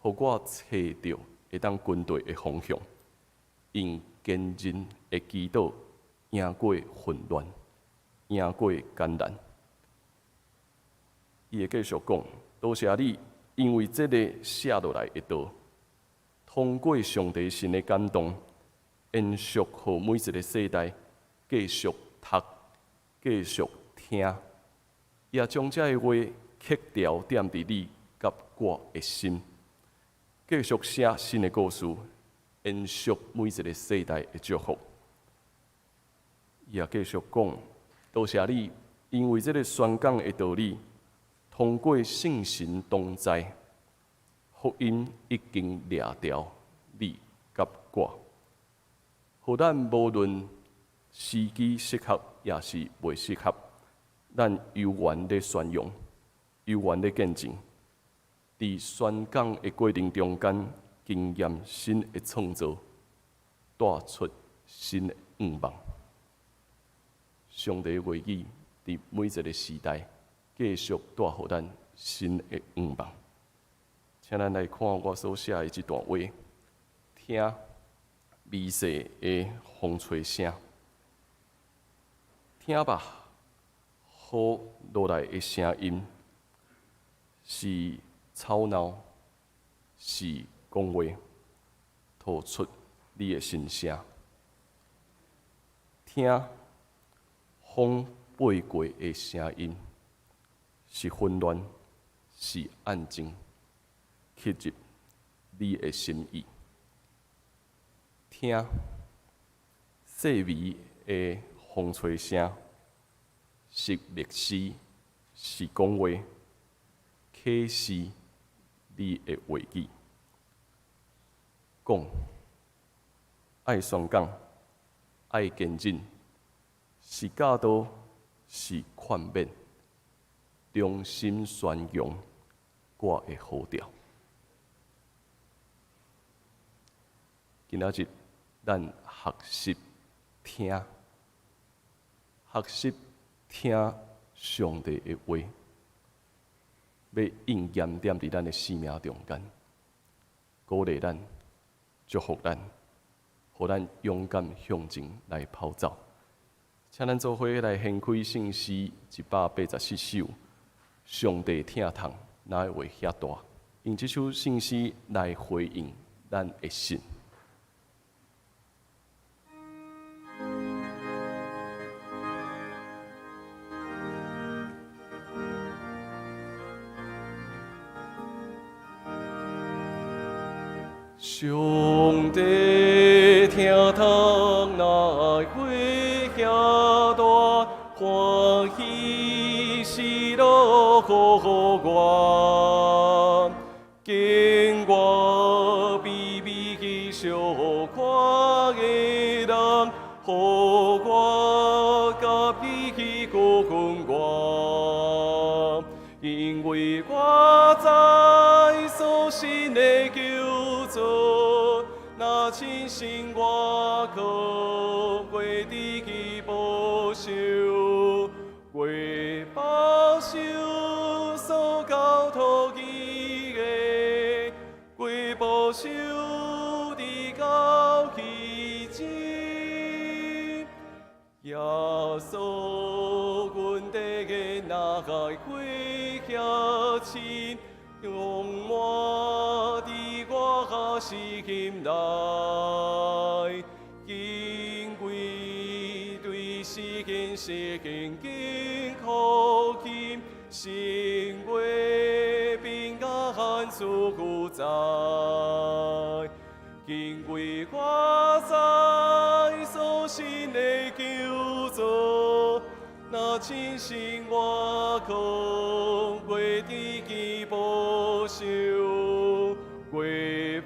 我揣著會當軍隊的方向，用堅韌的祈禱贏過混亂，贏過艱難。伊會繼續講：多謝你，因為這个寫落來的道，通過上帝神的感動，延續予每一个世代繼續讀、繼續聽，也將這个話刻牢踮佇你佮我的心，繼續寫新的故事，延續每一个世代的祝福。伊也繼續講：多謝你，因為這个宣講的道理，通過聖神同在，福音已經掠牢你佮我，予咱無論時機適合，抑是袂適合，咱猶原咧宣揚，猶原咧見證，佇宣講的過程中間，經驗新的創造，帶出新的願望。上帝話語佇每一个時代，繼續帶予咱新的願望。請咱來看我所寫的這段話，聽微細的風吹聲，聽吧，雨落來的聲音是吵鬧，是講話，吐出你的心聲。聽風飛過的聲音，是混亂，是安靜，刻入你的心意。聽細微的風吹聲，是默思，是講話，啟示你的話語。講，愛宣講，愛堅忍，是教導，是勸勉，忠心宣揚我的呼召。今仔日咱學習聽，學習聽上帝的話，欲應驗踮佇咱的生命中間，鼓勵咱，祝福咱，予咱勇敢向前來跑走。請咱做伙來掀開聖詩184首，上帝疼痛哪會遐大？用這首聖詩來回應咱的信。上帝疼痛哪會遐大？歡喜喜樂予我，見我卑微小看的人，予我佮伊去共我，因為我知所信的救主，若親身我靠，過佇其保守，過保守所交託伊的，過保守直到彼日。耶穌，阮的眼愛過遐親，充滿佇我心內，敬畏對時間時間緊靠近，心月平安自在。敬畏我知所信的救主，若親身我靠，過佇其保守，過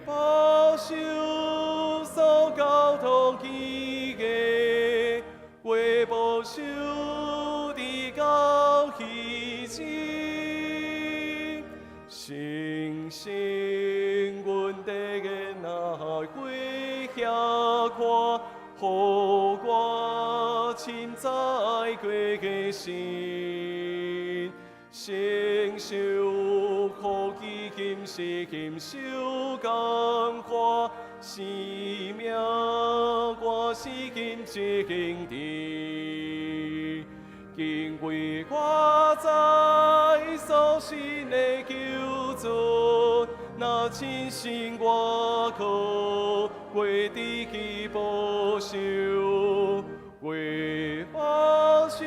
保守所交託伊的，過保守直到彼日。誠實阮的眼愛過遐看，予我深知過的心，承受苦記今世今受感化，生命我是今真的。敬畏我知所信的救主，若親身我靠，過佇其保守，過保守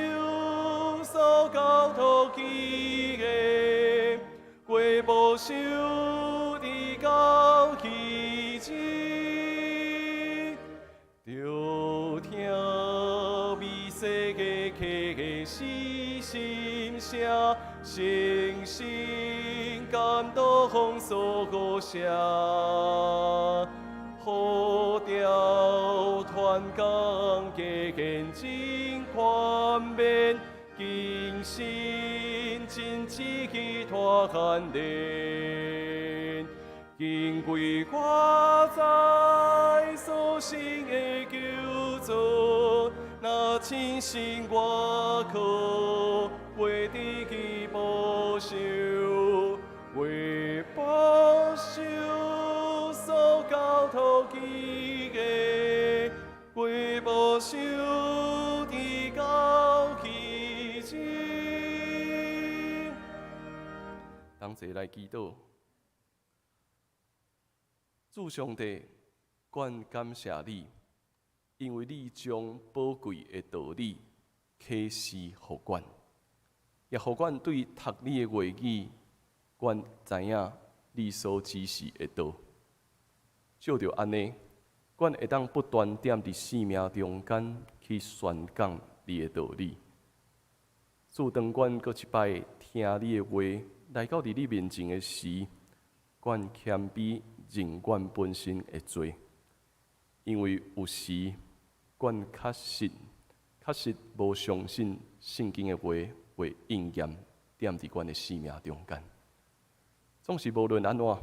所交託伊的，過保守直到彼日。著聽美西的啟示心聲，誠心感動所寫，呼召團工加堅真寬免，謹慎真志去團練。敬畏我知所信的救主，若親身我靠，過佇其保守，過保守所交託伊的，過保守直到彼日。同齊來祈禱。主上帝，阮感謝你，因為你將寶貴的道理啟示予阮，也予阮對讀你的話語，阮知影你所指示的道。藉著按呢，阮會當不斷踮佇生命中間去宣講你的道理。主，當阮閣一擺聽你的話來到佇你面前的時，阮謙卑認阮本身的罪，因為有時阮確實無相信聖經的話會應驗踮佇阮的生命中間。總是無論按怎，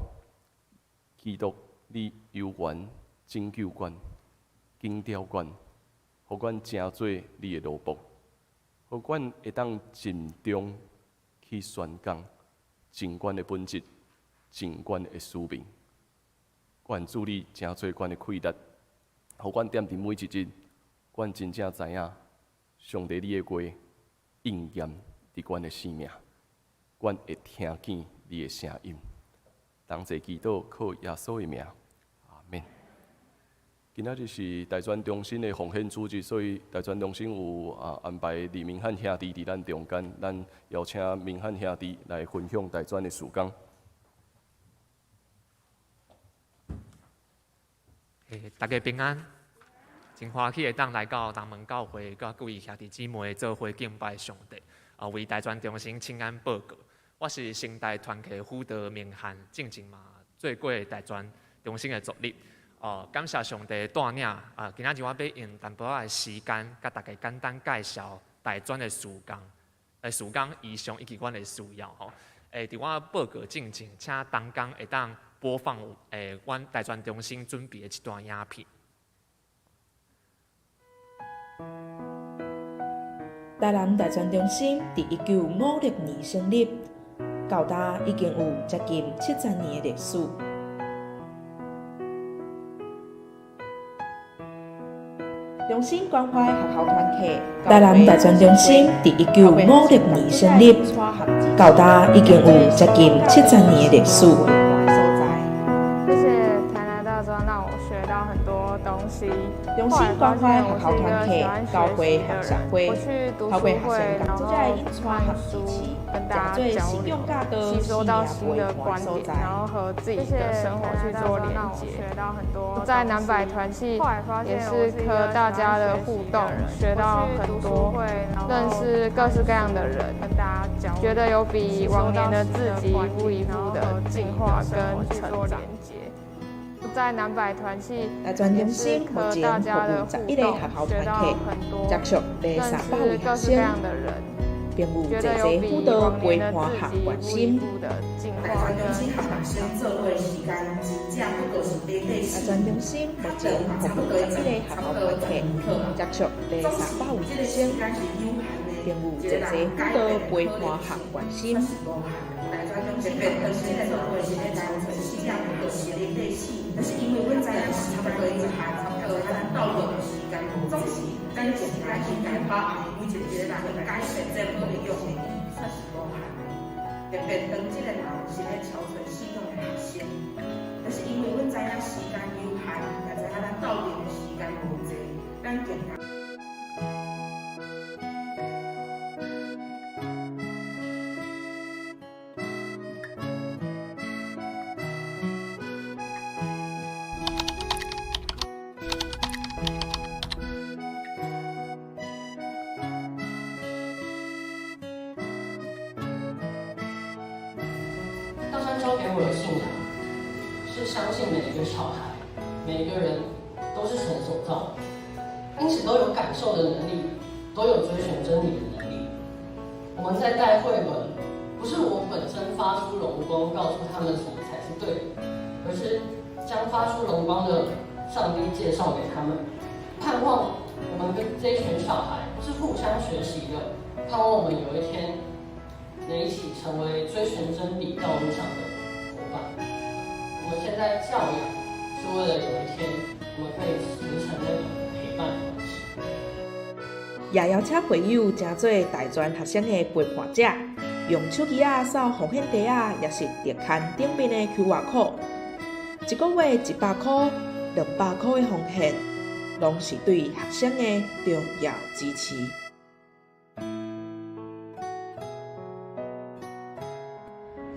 基督你猶原拯救阮、緊抓阮，予阮成做你的奴僕，予阮會當盡忠去宣講盡阮的本質、盡阮的使命。願主你成做阮的氣力，予阮踮佇每一日，阮真正知影上帝你的話應驗佇阮的生命，阮會聽見你的聲音。同齊祈禱，靠耶穌的名，阿們。今仔日是大專中心的奉獻主日，所以大專中心有安排李明漢兄弟佇咱中間，咱邀請明漢兄弟來分享大專的事工。欸，大家平安，真歡喜會當來到南門教會，佮各位兄弟姊妹做伙敬拜上帝。啊，為大專中心請安報告，我是成大團契輔導明漢，進前嘛做過大專中心的助理。哦，感謝上帝帶領啊！今仔日我欲用淡薄仔的時間，共大家簡單介紹大專的事工、事工異象以及阮的需要吼。佇我報告進前，請同工會當播放阮大專中心準備的一段影片。台南大專中心佇1956年成立，到今已經有接近70年的歷史。中心關懷學校團體，台南大專中心佇1956年成立，到今已經有接近70年的歷史。謝謝台南大專讓我學到很多東西。中心關懷學校團體、教會和社會，透過學生工作者的引帶和支持，跟大家交流，吸收到新的觀點，然後和自己的生活去做連接。在南百團契也是和大家的互動，學到很多，認識各式各樣的人，覺得有比往年的自己一步一步的進化跟成長。在南百團契也是和大家的互動，學到很多，認識各式各樣的人，覺得有比往年的自己一步一步的進化跟成長。大專中心目前服務11個學校團體，接觸200位學生，並有濟濟輔導陪伴和關心。大專教給我的信仰，是相信每一個小孩、每一個人都是神所造的，因此都有感受的能力，都有追尋真理的能力。我們在帶繪本，不是我本身發出榮光，告訴他們什麼才是對的，而是將發出榮光的上帝介紹給他們，盼望我們跟這一群小孩是互相學習的，盼望我們有一天能一起成為追尋真理道路上的夥伴。我們現在教養，是為了有一天我們可以形成那個陪伴的關係。也邀請會友成做大專學生的陪伴者，用手機仔掃奉獻袋仔，抑是特刊頂面的 QR code，一個月100箍、200箍的奉獻，攏是對學生的重要支持。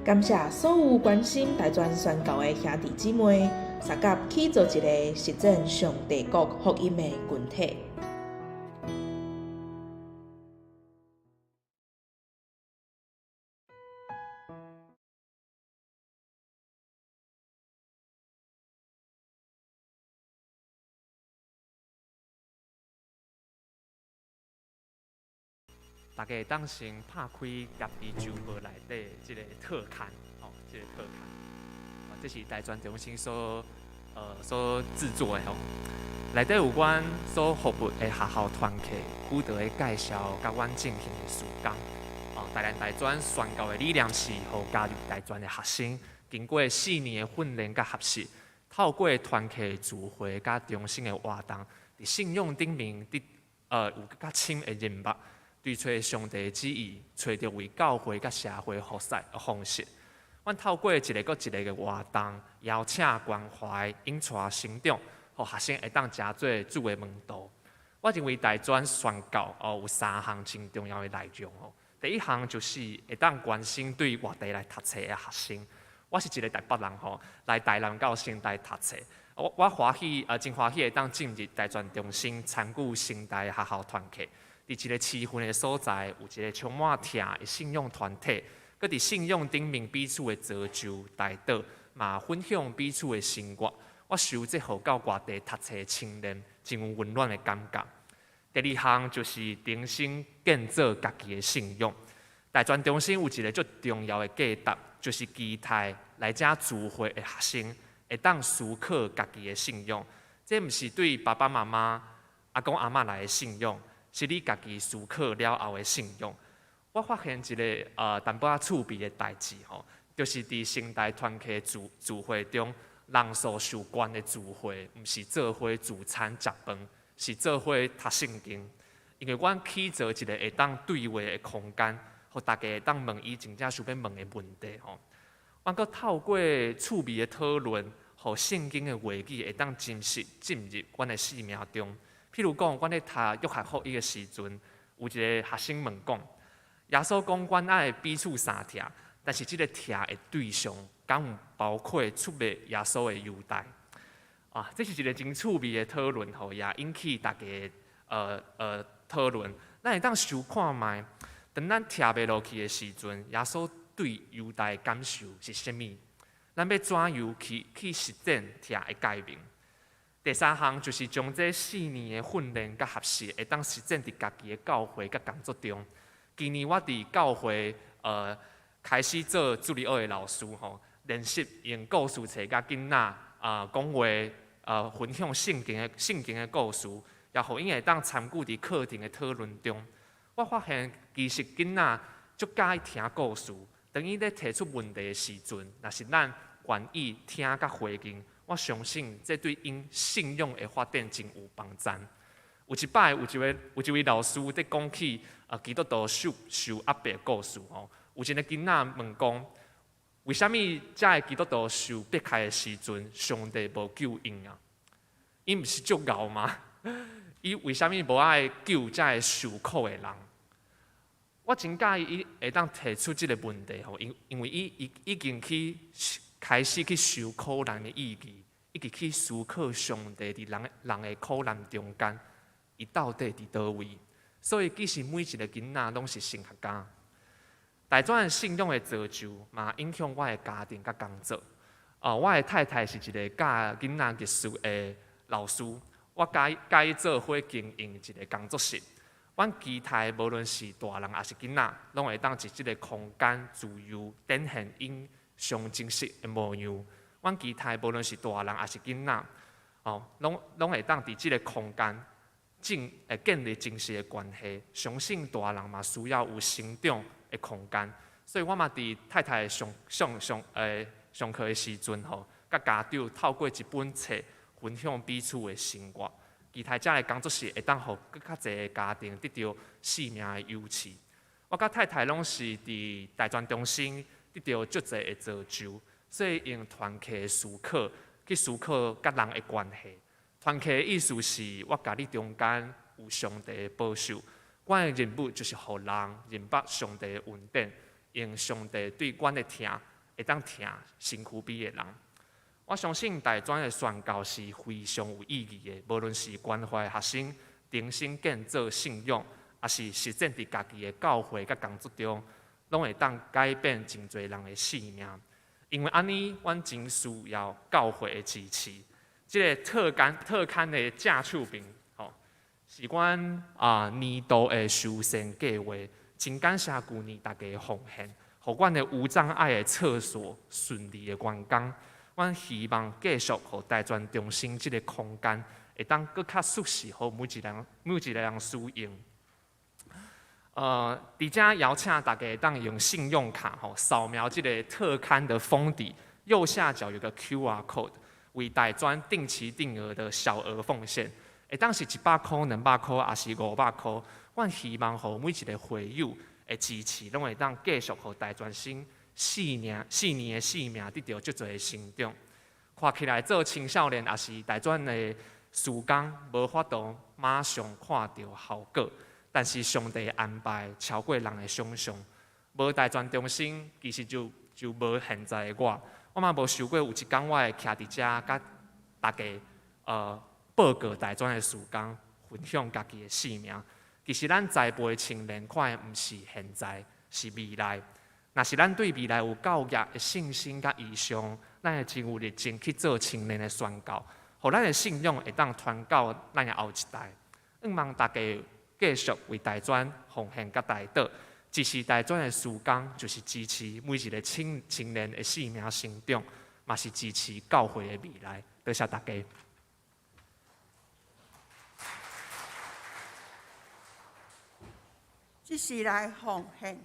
感謝所有關心大專宣教的兄弟姊妹，相佮去做一個實踐上帝國福音的群體。大家會當先拍開《家己周報》內底這個特刊，哦，這個特刊，啊，這是大專中心所製作的吼。內底有阮所服務的學校團契輔導的介紹，佮阮進行的事工。哦，台南大專宣教的理念是，予加入大專的學生，經過4年的訓練佮學習，透過團契聚會佮中心的活動，佇信仰頂面，佇有較深的認捌。追揣上帝的旨意，揣著為教會佮社會服侍的方式。阮透過一个閣一个的活動，邀請關懷、引帶成長，予學生會當成做主的門徒。我認為大專宣教哦有三項真重要的內容哦。第一項就是會當關心對外地來讀冊的學生。我是一个台北人吼，來台南到成大讀冊。我歡喜啊，真歡喜會當進入大專中心參與成大學校團契。佇一个市份的所在，有一个充滿疼的信仰團體，閣佇信仰頂面彼此的造就、代禱，嘛分享彼此的生活。我受這予到外地讀冊的青年真有溫暖的感覺。第二項就是重新建造家己的信仰。大專中心有一个足重要的價值，就是期待來遮聚會的學生會當思考家己的信仰。這毋是對爸爸媽媽、阿公阿嬤來的信仰，是你家己思考了後的信仰。我發現一个淡薄仔趣味的代誌吼，就是佇成大團契聚會中，人數上懸的聚會，毋是做伙聚餐食飯，是做伙讀聖經。因為阮起造一个會當對話的空間，予大家會當問伊真正想欲問的問題吼。阮閣透過趣味的討論，予聖經的話語會當真實進入阮的生命中。譬如講，阮咧讀約翰福音的時陣，有一个學生問講：耶穌講阮愛彼此相疼，但是這个疼的對象，敢有包括出賣耶穌的猶大？啊，這是一个真趣味的討論吼，也引起大家討論。咱會當想看覓，當咱疼袂落去的時陣，耶穌對猶大的感受是啥物？咱欲怎樣去實踐疼的誡命？第三項就是將這四年的訓練佮學習，會當實踐佇家己的教會佮工作中。今年我佇教會開始做主日學的老師吼，練習用故事冊佮囡仔啊講話，分享聖經的故事，也予𪜶會當參與佇課程的討論中。我發現其實囡仔足佮意聽故事，當𪜶咧提出問題的時陣，若是咱願意聽佮回應，我相信這對𪜶信仰的發展真有幫助。有一擺，有一位老師佇講起基督徒受壓迫的故事吼，有一个囡仔問講：為啥物這个基督徒受迫害的時陣，上帝無救𪜶啊？𪜶毋是足𠢕嗎？伊為啥物無愛救這个受苦的人？我真佮意伊會當提出這个問題吼，因為伊已經去開始去想苦難的意義，以及去思考上帝佇人的苦難中間，伊到底佇佗位？所以其實每一个囡仔攏是神學家。大專的信仰的造就，嘛影響我的家庭佮工作。哦，我的太太是一个教囡仔藝術的老師，我佮伊做伙經營一个工作室。阮期待無論是大人抑是囡仔，攏會當佇這个空間自由展現𪜶上真實的模樣。阮期待無論是大人抑是囡仔，哦，攏會當佇這个空間建立真實的關係。相信大人嘛需要有成長的空間，所以我嘛佇太太上課的時陣吼，佮家長透過一本冊分享彼此的生活。期待這个工作室會當予閣較濟个家庭得著生命的扶持。我佮太太攏是佇大專中心得著足濟的造就，所以用團契的思考去思考佮人的關係。團契的意思是我佮你中間有上帝的保守，我的任務就是予人認捌上帝的恩典，用上帝對阮的疼，會當疼身軀邊的人。我相信大專的宣教是非常有意義的，無論是關懷學生、重新建造信仰，抑是實踐佇家己的教會佮工作中，攏會當改變真濟人的生命。因為按呢，阮真需要教會的支持。這个特刊的正手邊，吼，是阮年度的修繕計劃。真感謝舊年大家的奉獻，予阮的無障礙的廁所順利的完工。阮希望繼續予大專中心這个空間，會當閣較舒適，予每一个人使用。佇遮邀請大家會當用信用卡吼掃描這个特刊的封底，右下角有個 QR code，為大專定期定額的小額奉獻，會當是100箍、200箍，抑是500箍。阮希望予每一个會友的支持，攏會當繼續予大專生四年的生命得著足濟的成長。看起來做青少年抑是大專的事工，無法度馬上看著效果。但是上帝安排超過人的想象，無大專中心，其實就無現在的我。我嘛無想過有一工我會徛佇遮，佮大家報告大專的事工，分享家己的生命。其實咱栽培的青年，看的毋是現在，是未來。若是咱對未來有教業的信心佮異象，咱會真有熱情去做青年的宣教，予咱的信仰會當傳到咱的後一代。向望大家繼續為大專奉獻佮代禱，支持大專的事工，就是支持每一个青年的生命成長，嘛是支持教會的未來。多謝大家。這是來奉獻。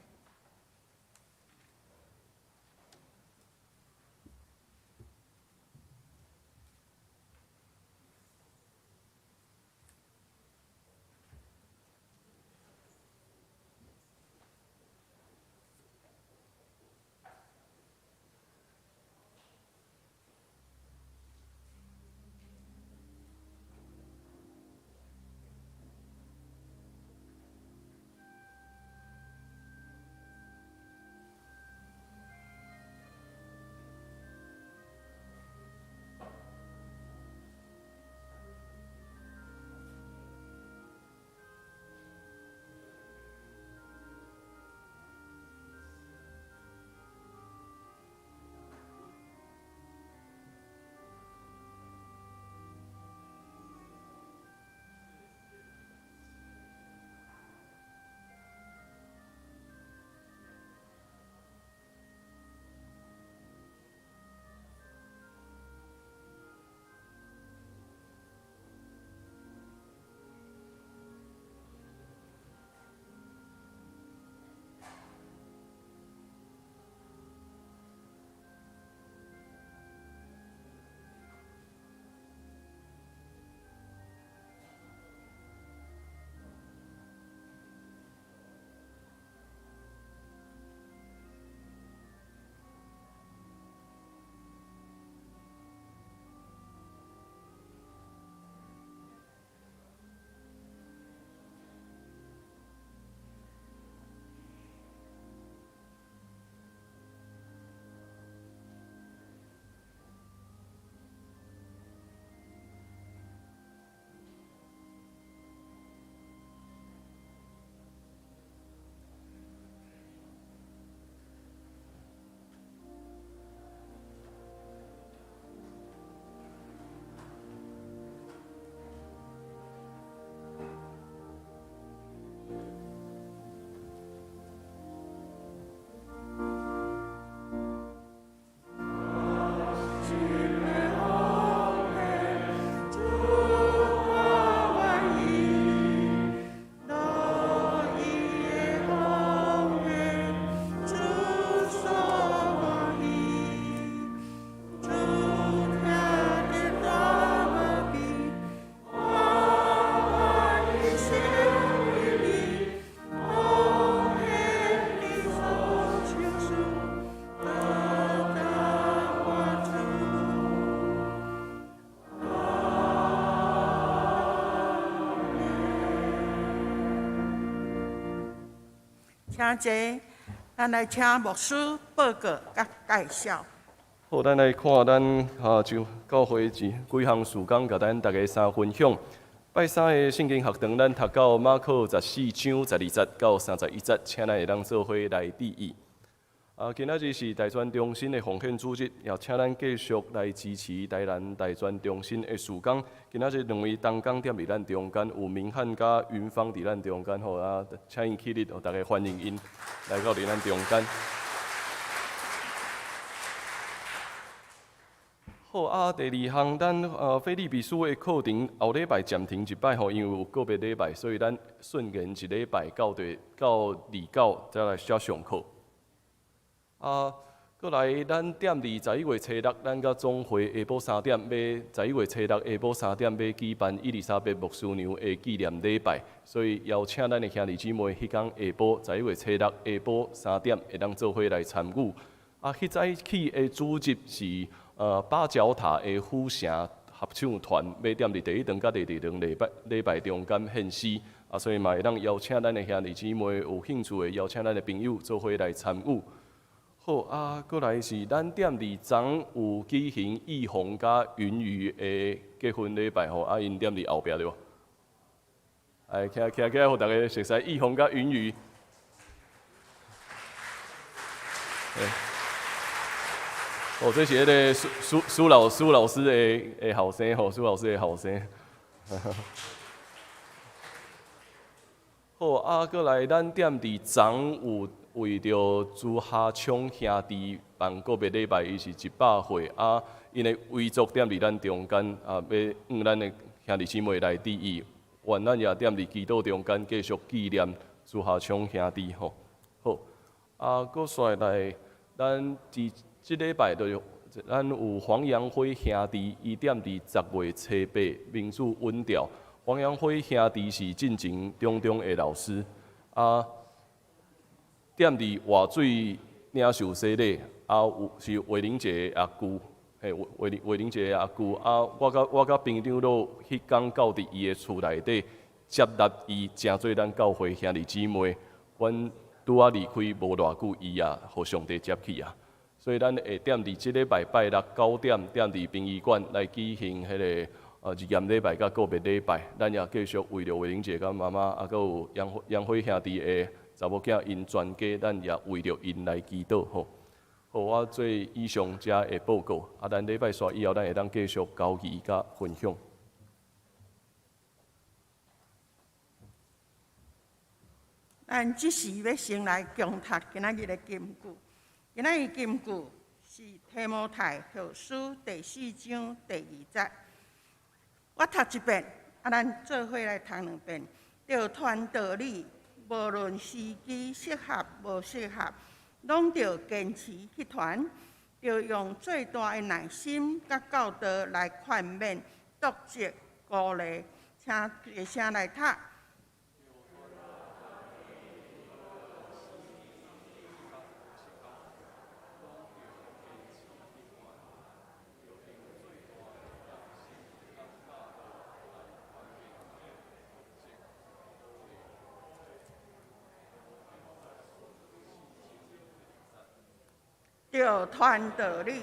請坐，咱來請牧師報告佮介紹。好，咱來看咱就教會幾項事工，共咱大家三分享。拜三的聖經學堂，咱讀到馬可14章12節到31節，請咱會當做伙來注意。今仔日是大專中心的奉獻主日，也請咱繼續來支持台南大專中心的事工。今仔日兩位同工踮佇咱中間，有明漢佮雲芳佇咱中間，好啊，請𪜶起立，予大家歡迎𪜶來到佇咱中間。好啊，第二項，咱腓立比書的課程後禮拜暫停一擺吼，因為有個別禮拜，所以咱順延一禮拜到第到二九再來續上課。過來，咱踮佇11月初6，咱佮總會下晡三點欲11月初6下晡三點欲舉辦伊麗莎白牧師娘的紀念禮拜，所以邀請咱的兄弟姊妹，彼工下晡11月初6下晡三點會當做伙來參與。彼早起的主日是八角塔的虎城合唱團欲踮佇第一堂佮第二堂禮拜中間獻詩，所以嘛會當邀請咱的兄弟姊妹有興趣的，邀請咱的朋友做伙來參與。好啊，過來是咱踮佇昨有舉行義宏佮雲瑜的結婚禮拜吼，𪜶踮佇後壁對無？來，徛徛起來，予大家熟似義宏佮雲瑜。哦，這是彼个蘇蘇蘇老蘇老師的後生吼，蘇老師的後生。好，啊，閣來咱踮佇昨有為著朱哈聰兄弟辦告別禮拜，伊是100歲，啊，𪜶的遺囑踮佇咱中間，啊，欲向咱的兄弟姊妹來致意，願咱也踮佇祈禱中間繼續紀念朱哈聰兄弟吼。好，啊，閣煞來咱佇這禮拜就是咱有黃陽輝兄弟，伊踮佇10月初8民主穩調。黃陽輝兄弟是進前中中的老師，啊，踮佇活水領受洗禮，啊，有是魏玲姐的阿舅，嘿，魏魏玲姐的阿舅，啊，我佮平長老彼工到佇伊的厝內底接納伊，成做咱教會兄弟姊妹。阮拄仔離開無偌久，伊也予上帝接去啊。所以咱會踮佇這禮拜拜六9點，踮佇殯儀館來舉行彼个日嚴禮拜佮告別禮拜。咱也繼續為著魏玲姐佮媽媽，啊，閣有楊楊輝兄弟的查某囝𪜶全家，咱也為著𪜶來祈禱吼。好，我做以上遮的報告，啊，咱禮拜煞以後，咱會當繼續交誼佮分享。咱這時欲先來共讀今仔日的金句。今仔日金句是提摩太後書第四章第二節。我讀一遍，啊，咱做伙來讀兩遍。著傳道理，無論時機適合無適合，攏著堅持去傳，著用最大的耐心佮教導來勸勉、督責、鼓勵。請大聲來讀。著傳道理。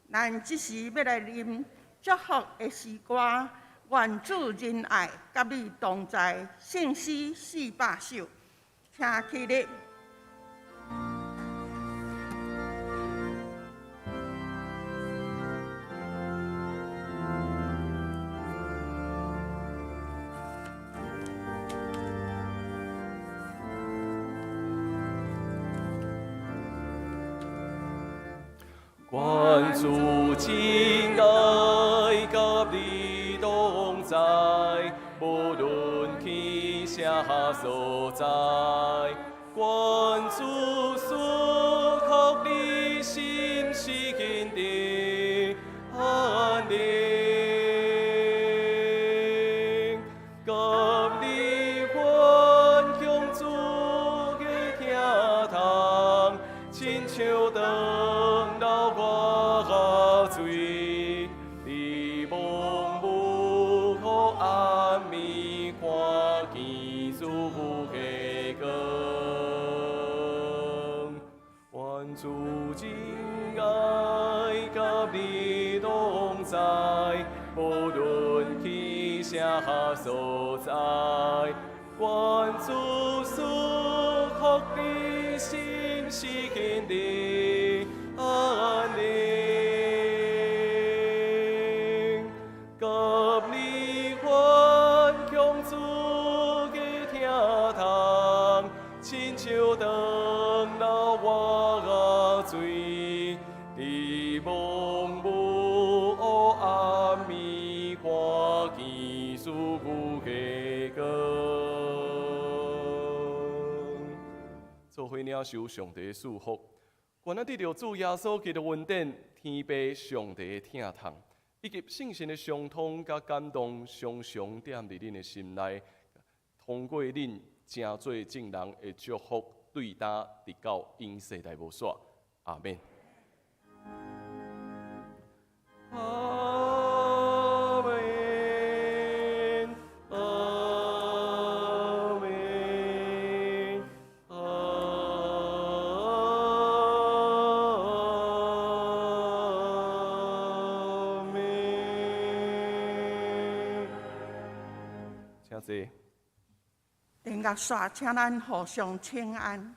咱這時欲來啉祝福的詩歌，願主仁愛佮你同在，聖詩400首，請起立。願主真愛佮你同在，無論去啥所在。願主賜福你心神的安寧，佮你分享主的疼痛，親像長流活水，佇茫無黑暗暝看見主的光。願主真愛佮你同在，無論去啥所在。願主賜福你心神的安寧，佮你分享主的疼痛，親像長流活水，佇茫無黑暗暝看見主的光。做伙領受上帝的祝福，願咱得著主耶穌基督恩典、天父上帝的疼痛，以及聖神的相通佮感動，常常踮佇恁的心內，通過恁成做眾人的祝福，對今直到永世代無煞。阿們。阿們，阿們。坐。林乐雪，請咱互相請安。